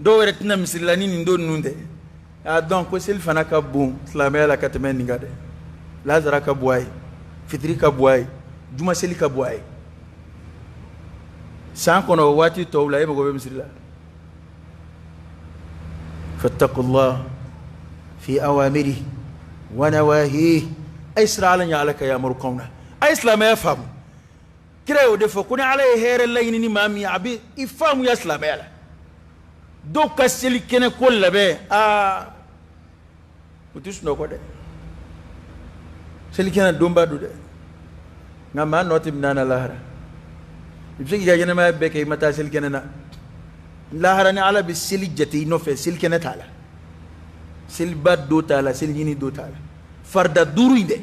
Dɔw yɛrɛ tɛna misiri la ni nin don ninnu tɛ. A dɔn ko seli fana ka bon silamɛya la ka tɛmɛ nin kan dɛ. Lazara ka bon a ye, fitiri ka bon a ye, juma seli ka bon a ye. San kɔnɔ, o waati tɔw la, e mago bɛ misiri la. Fattaqullah fi awamiri wa nawahi. A ye siran Ala ɲɛ Ala ka yamarukanw na. A ye silamɛya faamu. Kira y'o de fɔ ko ni Ala ye hɛrɛ laɲini ni maa min ye, a bɛ i faamuya silamɛya la. Dɔw ka seli kɛnɛ ko labɛn, aa, u tɛ sunɔgɔ dɛ. Seli kɛnɛ donba don dɛ, nka maa nɔ tɛ minɛ na lahara. I bɛ se k'i ka ɲɛnamaya bɛɛ kɛ, i ma taa seli kɛnɛ na. Lahara, ni Ala bɛ seli jate i nɔfɛ, seli kɛnɛ t'a la, seliba do t'a la, seli ɲini do t'a la. Farida duuru in dɛ,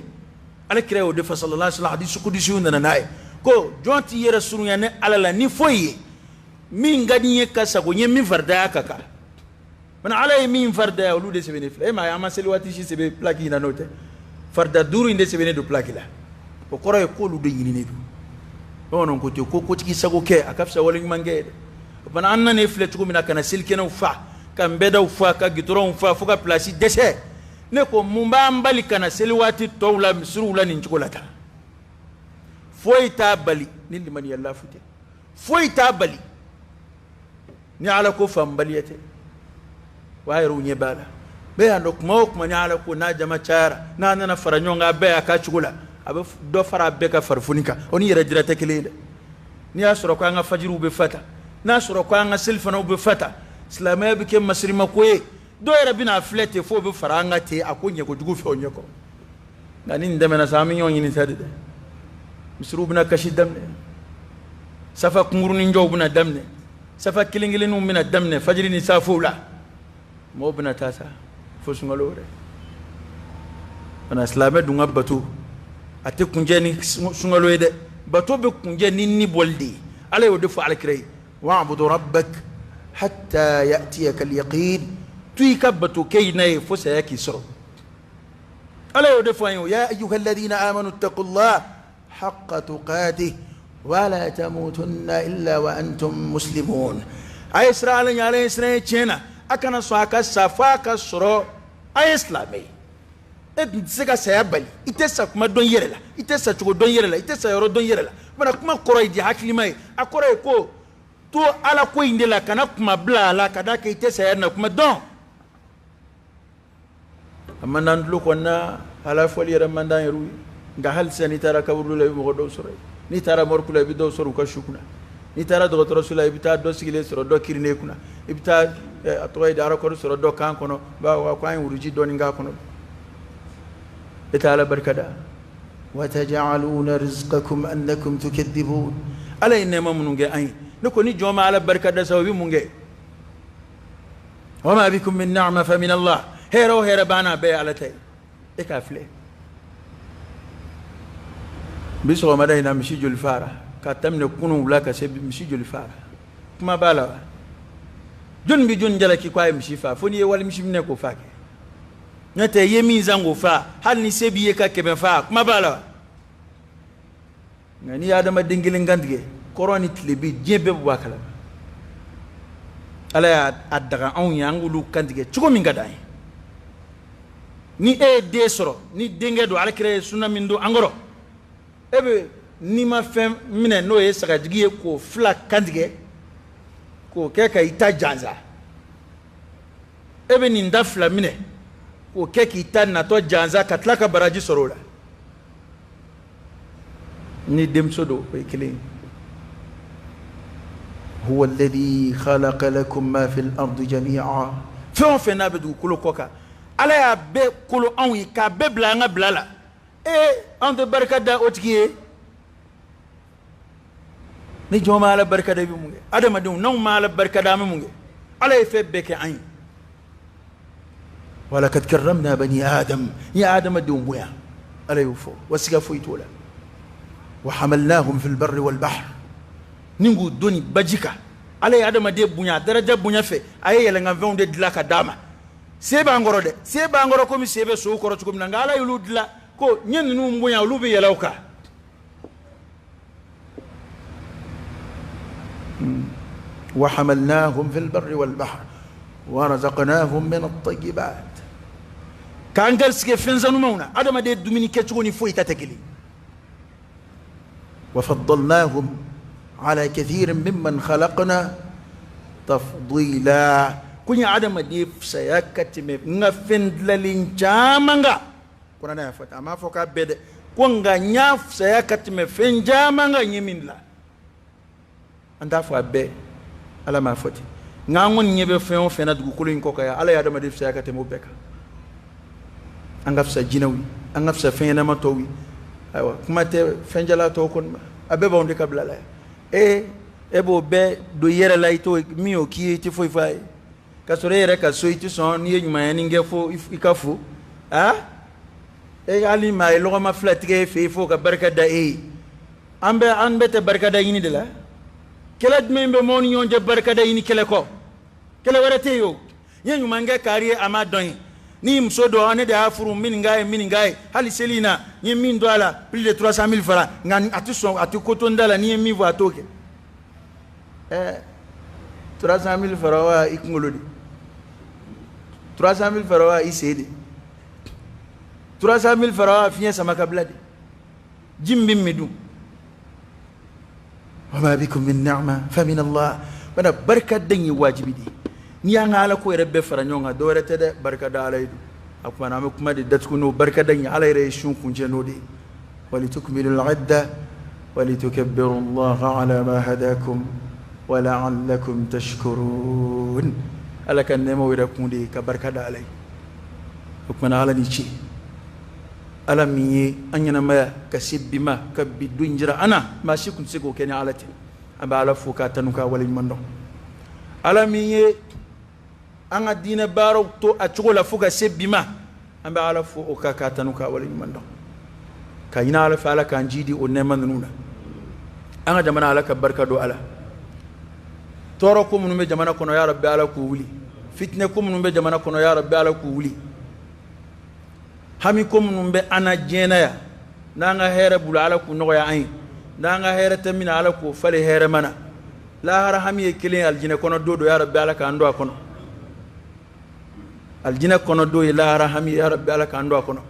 Ala kira y'o de fɔ sallallahu alaihi wasallam, hadisi kudusiw nana n'a ye ko jɔn t'i yɛrɛ surunya ni Ala la ni foyi ye min ka di n ye ka sago n ye min faridaya ka kan. Mana Ala ye min faridaya, olu de sɛbɛnnen filɛ. E m'a ye, an ma seli waati si sɛbɛn plaque in na n'o tɛ. Farida duuru in de sɛbɛnnen don plaque la. O kɔrɔ ye k'olu de ɲininen don. Bamananw ko ten ko kotigi sago kɛ, a ka fisa wale ɲuman kɛ ye dɛ. O fana, an nana filɛ cogo min na ka na selikɛnɛw fa, ka nbɛdaw fa, ka gitɔrɔnw fa, fo ka pilasi dɛsɛ. Ne ko, mun b'an bali ka na seli waati tɔw la misiriw la nin cogo la tan? Foyi t'a bali ni limaniya lafu tɛ, foyi t'a bali ni Ala ko faamubaliya tɛ. Wa yɛrɛw ɲɛ b'a la, bɛɛ y'a dɔn, kuma o kuma ni Ala ko n'a jama cayara, n'a nana fara ɲɔgɔn kan, a bɛɛ y'a ka cogo la, a bɛ dɔ fara a bɛɛ ka farifoni kan. O ni yɛrɛ jira tɛ kelen ye dɛ. N'i y'a sɔrɔ ko an ka fajiriw bɛ fa tan, n'a sɔrɔ ko an ka selifanaw bɛ fa tan, silamɛya bɛ kɛ masirimako ye. Dɔw yɛrɛ bɛna filɛ ten f'o bɛ fara an ka ten, a ko ɲɛ kojugu fɛ o ɲɛkɔrɔ. Nka ni nin tɛmɛna sa, an bɛ ɲɔgɔn ɲini sa de dɛ. Misiriw bɛna kasi daminɛ, safa kunkurunin jɔw bɛna daminɛ, safa kelen kelenninw bɛna daminɛ fajiri ni safow la. Mɔgɔw bɛna taa sa fo sunkalo wɛrɛ. Fana, silamɛ dun ka bato, a tɛ kuncɛ ni sunkalo ye dɛ. Bato bɛ kuncɛ ni ni bɔli de ye. Ala y'o de fɔ Alakira ye: wa'budu rabbak hatta ya'tiyaka al-yaqin. To i ka bato kɛ in n'a ye fo saya k'i sɔrɔ. Ala y'o de fɔ an ye: ya ayyuha alladhina amanu ittaqullah haqqa tuqatih wala tamutunna illa wa antum muslimun. A ye siran Ala ɲɛ, Ala ye siran ye tiɲɛ na, a kana sɔn a ka sa fo a ka sɔrɔ a ye silamɛ ye. E tun tɛ se ka saya bali. I tɛ sa kuma dɔn i yɛrɛ la, i tɛ sa cogo dɔn i yɛrɛ la, i tɛ sa yɔrɔ dɔn i yɛrɛ la. Mana kuma kɔrɔ ye di hakilima ye? A kɔrɔ ye ko to Ala ko in de la, kana kuma bila a la, ka d'a kan i tɛ saya na kuma dɔn. A man d'an tulo kɔnɔna, Ala fɔli yɛrɛ man d'an yɛrɛw ye. Nka hali sisan, n'i taara kaburudo la, i bɛ mɔgɔ dɔw sɔrɔ yen. N'i taara morgue la, i bɛ dɔw sɔrɔ u ka su kunna. N'i taara dɔgɔtɔrɔso la, i bɛ taa dɔ sigilen sɔrɔ dɔ kirinnen kunna. I bɛ taa a tɔgɔ ye di, raccord sɔrɔ dɔ kan kɔnɔ, bawo ko an ye wuruji dɔɔni k'a kɔnɔ. E tɛ Ala barika da? Wa taj'aluna rizqakum annakum tukadhibun. Ala ye nɛɛma minnu kɛ an ye, ne ko ni jɔn ma Ala barika da sa, o bɛ mun kɛ? Wa ma bikum min ni'ma fa min Allah. Hɛrɛ o hɛrɛ b'an na, a bɛɛ ye Ala ta ye. E k'a filɛ bi sɔgɔmada in na, misi joli fara ka daminɛ kunun wula ka se bi? Misi joli fara? Kuma b'a la wa? Jɔnni bɛ jɔnni jalaki ko a ye misi fa? Fo n'i ye wali misi minɛ k'o fa kɛ. N'o tɛ, i ye min san k'o fa, hali ni se b'i ye ka 100 fa, kuma b'a la wa? Nka n'i ye adamaden kelen kantigɛ, kɔrɔn ni tilebin, diɲɛ bɛɛ bɛ bɔ a kalama. Ala y'a daga anw ye an k'olu kantigɛ cogo min ka d'an ye. Ni e ye den sɔrɔ, ni denkɛ don, alakira ye sunna min don an kɔrɔ, e bɛ n'i ma fɛn minɛ n'o ye sagajigi ye k'o fila kantigɛ k'o kɛ ka i ta jansa, e bɛ nin da fila minɛ k'o kɛ k'i ta natɔ jansa ka tila ka baraji sɔrɔ o la. Ni denmuso don, o ye kelen ye. Huwa alladhi khalaqa lakum ma fil ardi jami'a. Fɛn o fɛn n'a bɛ dugukolo kɔ kan, ala y'a bɛɛ kolo anw ye k'a bɛɛ bila an ka bila la. Ee, anw tɛ barika da o tigi ye. Ni jɔn ma ala barika da, i bɛ mun kɛ? Adamadenw, n'anw ma ala barika da, an bɛ mun kɛ? Ala ye fɛn bɛɛ kɛ an ye. Walakad karramna bani adam, n ye adamadenw bonya, ala y'o fɔ, wa siga foyi t'o la. Wa hamalnahum fil barri wal bahr, ni k'u doni baji kan. Ala ye adamaden bonya, daraja bonya fɛ, a ye yɛlɛnkanfɛnw de dilan ka d'a ma. Se b'an kɔrɔ dɛ, se b'an kɔrɔ komi se bɛ sow kɔrɔ cogo min na, nka ala y'olu dilan ko n ye ninnu bonya, olu bɛ yɛlɛ o kan. Wa hamalnahum fil barri wal bahr wa razaqnahum min at-tayyibat. K'an garisɛgɛ fɛn sanumanw na, adamaden dumuni kɛcogo ni foyi ta tɛ kelen. Wa faddalnahum ala kathirin mimman khalaqna tafdila. Ko n ye adamaden fisaya ka tɛmɛ n ka fɛn dilanlen caman kan. Kuranɛ y'a fɔ ten, a m'a fɔ k'a bɛɛ dɛ, ko nka n y'a fisaya ka tɛmɛ fɛn caman kan n ye min dilan. An t'a fɔ a bɛɛ, ala m'a fɔ ten, nka an kɔni ɲɛ bɛ fɛn o fɛn na dugukolo in kɔ kan yan, ala ye adamaden fisaya ka tɛmɛ o bɛɛ kan. An ka fisa jinɛw ye, an ka fisa fɛn ɲɛnama tɔw ye, ayiwa kuma tɛ fɛn jala tɔw kɔni ma, a bɛɛ b'anw de ka bila la yan. E b'o bɛɛ don i yɛrɛ la, i t'o min y'o k'i ye, i tɛ foyi fɔ a ye, k'a sɔrɔ e yɛrɛ ka so i tɛ sɔn n'i ye ɲumanyani kɛ fo i ka fo. Aa, e hali maa ye lɔgɔma fila tigɛ e fɛ yen fo ka barika da e ye. An bɛɛ tɛ barikada ɲini de la. Kɛlɛ jumɛn bɛ maaw ni ɲɔgɔn cɛ barikada ɲini kɛlɛ kɔ? Kɛlɛ wɛrɛ tɛ yen o. N ye ɲuman kɛ kari ye, a ma dɔn ye. Ni muso dɔ, ne de y'a furu, n bɛ nin k'a ye, n bɛ nin k'a ye, hali seli in na n ye min don a la plus de 300 000 francs, nka a tɛ sɔn, a tɛ ko to n da la, n'i ye min fɔ a t'o kɛ. 300 000 francs wa i kunkolo de, 300 000 francs wa i sen de, 300 000 francs wa fiɲɛ sama ka bila de, ji min bɛ min dun. Wa ma bikum min ni'ma fa min Allah. Bana barika da in ye wajibi de ye. N'i y'an ka ala ko yɛrɛ bɛɛ fara ɲɔgɔn kan, dɔ wɛrɛ tɛ dɛ, barika da ala ye don. A kuma na, an bɛ kuma de datugu n'o barika da in ye, ala yɛrɛ ye sun kuncɛ n'o de ye. Walitukmilu al-idda walitukabbiru Allah ala ma hadakum wa la'allakum tashkurun. Ala ka nɛɛmaw yɛrɛ kun de ye ka barika da ala ye. O kuma na, ala ni ce, ala min ye an ɲɛnamaya ka se bi ma, ka bi don jira an na, maa si tun tɛ se k'o kɛ ni ala tɛ. An bɛ ala fo k'a tanu k'a waleɲuman dɔn. Ala min ye an ka diinɛ baaraw to a cogo la fo ka se bi ma, an bɛ ala fo o kan k'a tanu k'a waleɲuman dɔn. Ka ɲini ala fɛ, ala k'an jidi o nɛɛma ninnu na. An ka jamana, ala ka barika don ala. Tɔɔrɔ ko minnu bɛ jamana kɔnɔ, ya Rabbi, ala k'u wuli. Fitinɛ ko minnu bɛ jamana kɔnɔ, ya Rabbi, ala k'u wuli. Hami ko minnu bɛ an na diɲɛ na yan, n'an ka hɛrɛ bolo, ala k'u nɔgɔya an ye. N'an ka hɛrɛ tɛ min na, ala k'o falen hɛrɛ mana. Lahara hami ye kelen ye, alijinɛ kɔnɔ don don, ya Rabbi, ala k'an don a kɔnɔ. Alijinɛ kɔnɔ don ye lahara hami ye, ya Rabbi, ala k'an don a kɔnɔ.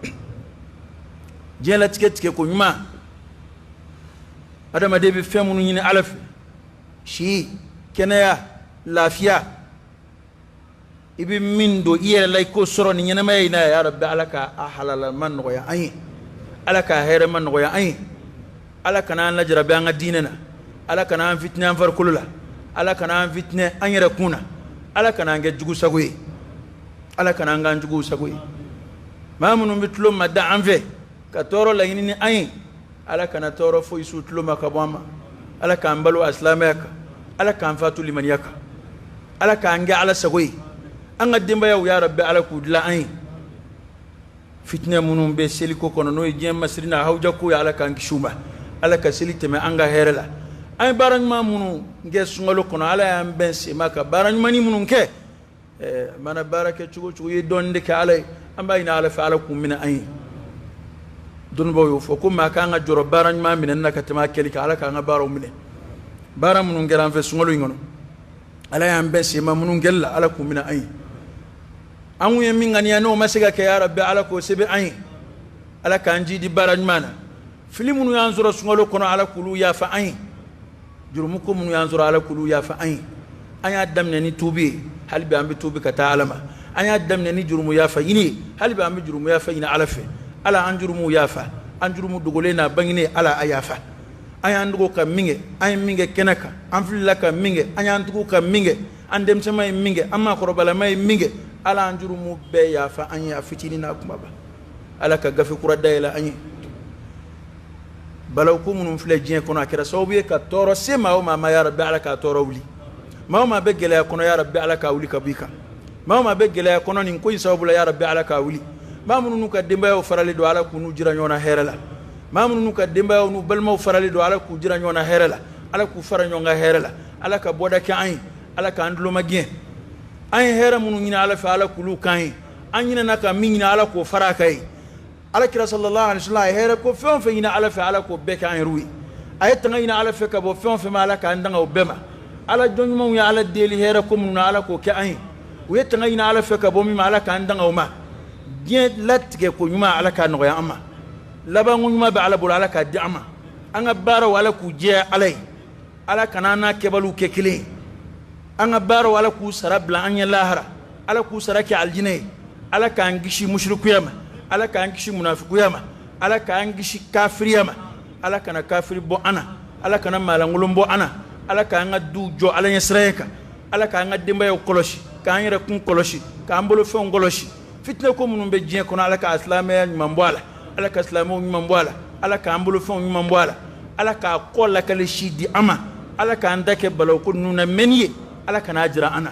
Diɲɛlatigɛ tigɛ ko ɲuman, adamaden bɛ fɛn minnu ɲini ala fɛ, si, kɛnɛya, lafiya, i bɛ min don i yɛrɛ la i k'o sɔrɔ nin ɲɛnamaya in na, ya Rabbi, ala ka a halalama nɔgɔya an ye, ala ka hɛrɛma nɔgɔya an ye. Ala kana an lajarabi an ka diinɛ na, ala kana an fitinɛ an farikolo la, ala kana an fitinɛ an yɛrɛ kun na, ala kana an kɛ jugu sago ye, ala kana an k'an juguw sago ye. Maa minnu bɛ tulo ma da an fɛ ka tɔɔrɔ laɲini ni an ye, ala kana tɔɔrɔ foyi s'u tulo ma ka bɔ an ma. Ala k'an balo a silamɛya kan, ala k'an fatu limaniya kan, ala k'an kɛ ala sago ye. An ka denbayaw, ya Rabbi, ala k'u dilan an ye. Fitinɛ minnu bɛ seliko kɔnɔ, n'o ye diɲɛ masiri n'a hawuja ko ye, ala k'an kisi u ma. Ala ka seli tɛmɛ an ka hɛrɛ la. An ye baara ɲuman minnu kɛ sunkalo kɔnɔ, ala y'an bɛn sema ka baara ɲumanni minnu kɛ. Mana baara kɛ cogo cogo, i ye dɔɔnin de kɛ ala ye, an b'a ɲini ala fɛ, ala k'u minɛ an ye. Dɔnnibaaw y'o fɔ ko maa k'an ka jɔrɔ baara ɲuman minɛni na ka tɛmɛ a kɛli kan, ala k'an ka baaraw minɛ. Baara minnu kɛra an fɛ sunkalo in kɔnɔ, ala y'an bɛn sema minnu kɛli la, ala k'u minɛ an ye. An kun ye min ŋaniya n'o ma se ka kɛ, ya Rabbi, Ala k'o sɛbɛn an ye. Ala k'an jidi baara ɲuman na. Fili minnu y'an sɔrɔ sunkalo kɔnɔ, Ala k'olu yafa an ye. Jurumu ko minnu y'an sɔrɔ, Ala k'olu yafa an ye. An y'a daminɛ ni tuubi ye, hali bi an bɛ tuubi ka taa Ala ma. An y'a daminɛ ni jurumu yafa ɲini ye, hali bi an bɛ jurumu yafa ɲini Ala fɛ. Ala an jurumu yafa, an jurumu dogolen n'a bangenen, Ala a yafa. An y'an dogo ka min kɛ, an ye min kɛ kɛnɛ kan, an filila ka min kɛ, an y'an tugu ka min kɛ, an denmisɛnma ye min kɛ, an maakɔrɔbalama ye min kɛ, Ala an jurumu bɛɛ yafa an ye, a fitinin n'a kumaba. Ala ka gafe kura dayɛlɛ an ye. Balawu ko minnu filɛ diɲɛ kɔnɔ, a kɛra sababu ye ka tɔɔrɔ se maa o maa ma, ya Rabbi, Ala k'a tɔɔrɔ wuli. Maa o maa bɛ gɛlɛya kɔnɔ, ya Rabbi, Ala k'a wuli ka bɔ i kan. Maa o maa bɛ gɛlɛya kɔnɔ nin ko in sababu la, ya Rabbi, Ala k'a wuli. Maa minnu n'u ka denbayaw faralen don, Ala k'u n'u jira ɲɔgɔn na hɛrɛ la. Maa minnu n'u ka denbayaw n'u balimaw faralen don, Ala k'u jira ɲɔgɔn na hɛrɛ la. Ala k'u fara ɲɔgɔn kan hɛrɛ la. Ala ka bɔda kɛ an ye. Ala k'an tuloma gɛn. An ye hɛrɛ minnu ɲini Ala fɛ, Ala k'olu k'an ye. An ɲinɛna ka min ɲini, Ala k'o fara a kan ye. Ala kira sallallahu alaihi wasallam a ye hɛrɛ ko fɛn o fɛn ɲini Ala fɛ, Ala k'o bɛɛ kɛ an yɛrɛw ye. A ye tanga ɲini Ala fɛ ka bɔ fɛn o fɛn ma, Ala k'an tanga o bɛɛ ma. Ala jɔn ɲumanw ye Ala deli hɛrɛ ko minnu na, Ala k'o kɛ an ye. U ye tanga ɲini Ala fɛ ka bɔ min ma, Ala k'an tanga o ma. Diɲɛ latigɛ ko ɲuman, Ala k'a nɔgɔya an ma. Labanko ɲuman bɛ Ala bolo, Ala k'a di an ma. An ka baaraw, Ala k'u jɛya Ala ye. Ala kana an n'a kɛbaliw kɛ kelen ye. An ka baaraw, Ala k'u sara bila an ɲɛ lahara. Ala k'u sara kɛ alijinɛ ye. Ala k'an kisi musirikuya ma. Ala k'an kisi munafikuya ma. Ala k'an kisi kafiriya ma. Ala kana kafiri bɔ an na. Ala kana maalankolon bɔ an na. Ala k'an ka duw jɔ Ala ɲɛsiranya kan. Ala k'an ka denbayaw kɔlɔsi, k'an yɛrɛ kun kɔlɔsi, k'an bolofɛnw kɔlɔsi. Fitinɛ ko minnu bɛ diɲɛ kɔnɔ, Ala ka silamɛya ɲuman bɔ a la. Ala ka silamɛw ɲuman bɔ a la. Ala k'an bolofɛnw ɲuman bɔ a la. Ala k'a kɔ lakali si di an ma. Ala k'an da kɛ balawu ko ninnu na mɛnni ye. Ala kan'a jira an na.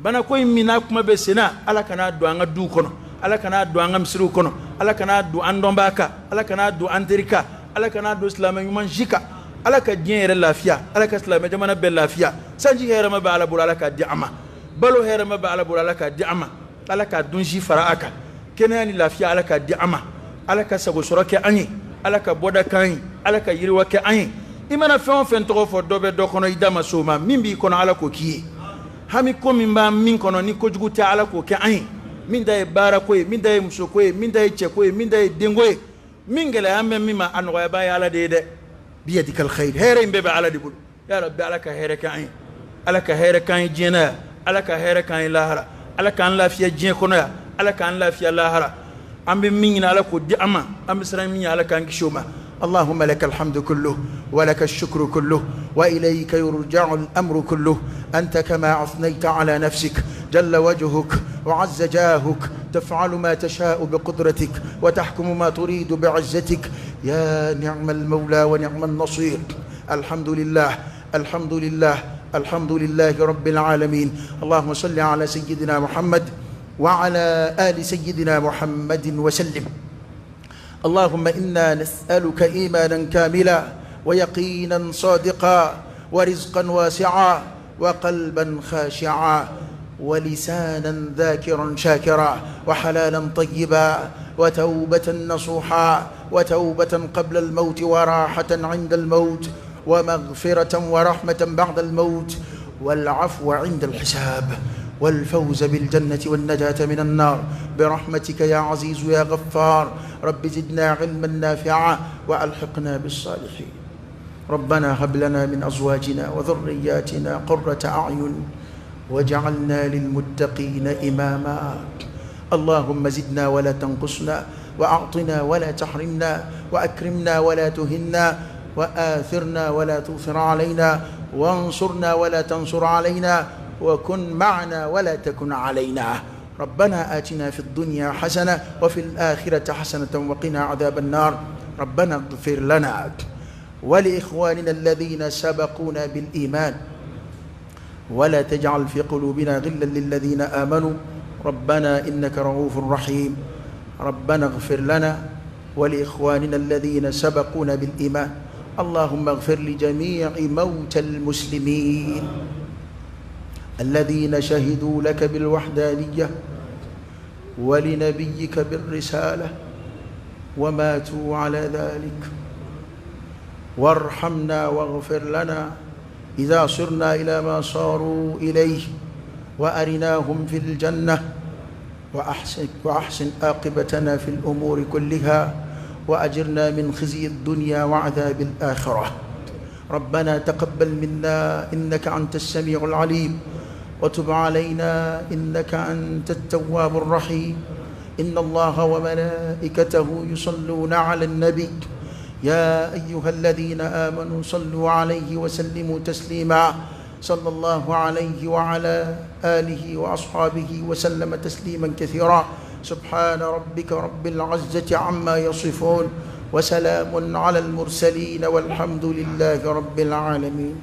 Banako in min n'a kuma bɛ sen na, Ala kan'a don an ka duw kɔnɔ. Ala kan'a don an ka misiriw kɔnɔ. Ala kan'a don an dɔnbaa kan. Ala kan'a don an teri kan. Ala kan'a don silamɛ ɲuman si kan. Ala ka diɲɛ yɛrɛ lafiya. Ala ka silamɛ jamana bɛɛ lafiya. Sanji hɛrɛma bɛ Ala bolo, Ala k'a di an ma. Balo hɛrɛma bɛ Ala bolo, Ala k'a di an ma. Ala k'a dunsi fara a kan. Kɛnɛya ni lafiya, Ala k'a di an ma. Ala ka sago sɔrɔ kɛ an ye. Ala ka bɔda k'an ye. Ala ka yiriwa kɛ an ye. I mana fɛn o fɛn tɔgɔ fɔ, dɔ bɛ dɔ kɔnɔ, i da ma s'o ma. Min b'i kɔnɔ, Ala k'o k'i ye. Hami ko min b'an min kɔnɔ ni kojugu tɛ, Ala k'o kɛ an ye. Min ta ye baarako ye, min ta ye musoko ye, min ta ye cɛko ye, min ta ye denko ye, min gɛlɛya bɛ min ma, a nɔgɔyabaa ye Ala de ye dɛ. Biyadikal khayr, hɛrɛ in bɛɛ bɛ Ala de bolo. Ya Rabbi, Ala ka hɛrɛ kɛ an ye. Ala ka hɛrɛ k'an ye diɲɛ na yan. Ala ka hɛrɛ k'an ye lahara. Ala k'an lafiya diɲɛ kɔnɔ yan. Ala k'an lafiya lahara. An bɛ min ɲini, Ala k'o di an ma. An bɛ siran min ɲɛ, Ala k'an kisi o ma. اللهم لك الحمد كله، ولك الشكر كله، وإليك يرجع الأمر كله. أنت كما أثنيت على نفسك، جل وجهك وعز جاهك، تفعل ما تشاء بقدرتك وتحكم ما تريد بعزتك. يا نعم المولى ونعم النصير. الحمد لله، الحمد لله، الحمد لله رب العالمين. اللهم صل على سيدنا محمد وعلى آل سيدنا محمد وسلم. اللهم إنا نسألك إيمانا كاملا، ويقينا صادقا، ورزقا واسعا، وقلبا خاشعا، ولسانا ذاكرا شاكرا، وحلالا طيبا، وتوبة نصوحا، وتوبة قبل الموت، وراحة عند الموت، ومغفرة ورحمة بعد الموت، والعفو عند الحساب، والفوز بالجنة والنجاة من النار، برحمتك يا عزيز يا غفار. رب زدنا علما نافعا وألحقنا بالصالحين. ربنا هب لنا من أزواجنا وذرياتنا قرة أعين واجعلنا للمتقين إماما. اللهم زدنا ولا تنقصنا، وأعطنا ولا تحرمنا، وأكرمنا ولا تهنا، وآثرنا ولا تؤثر علينا، وانصرنا ولا تنصر علينا، وكن معنا ولا تكن علينا. ربنا آتنا في الدنيا حسنة وفي الآخرة حسنة وقنا عذاب النار. ربنا اغفر لنا ولإخواننا الذين سبقونا بالإيمان، ولا تجعل في قلوبنا غلا للذين آمنوا، ربنا إنك رؤوف رحيم. ربنا اغفر لنا ولإخواننا الذين سبقونا بالإيمان. اللهم اغفر لجميع موتى المسلمين الذين شهدوا لك بالوحدانية ولنبيك بالرسالة وماتوا على ذلك، وارحمنا واغفر لنا إذا صرنا إلى ما صاروا إليه، وأرناهم في الجنة وأحسن عاقبتنا في الأمور كلها وأجرنا من خزي الدنيا وعذاب الآخرة. ربنا تقبل منا إنك أنت السميع العليم، وتب علينا إنك أنت التواب الرحيم. إن الله وملائكته يصلون على النبي يا أيها الذين آمنوا صلوا عليه وسلموا تسليما. صلى الله عليه وعلى آله وأصحابه وسلم تسليما كثيرا. سبحان ربك رب العزة عما يصفون، وسلام على المرسلين، والحمد لله رب العالمين.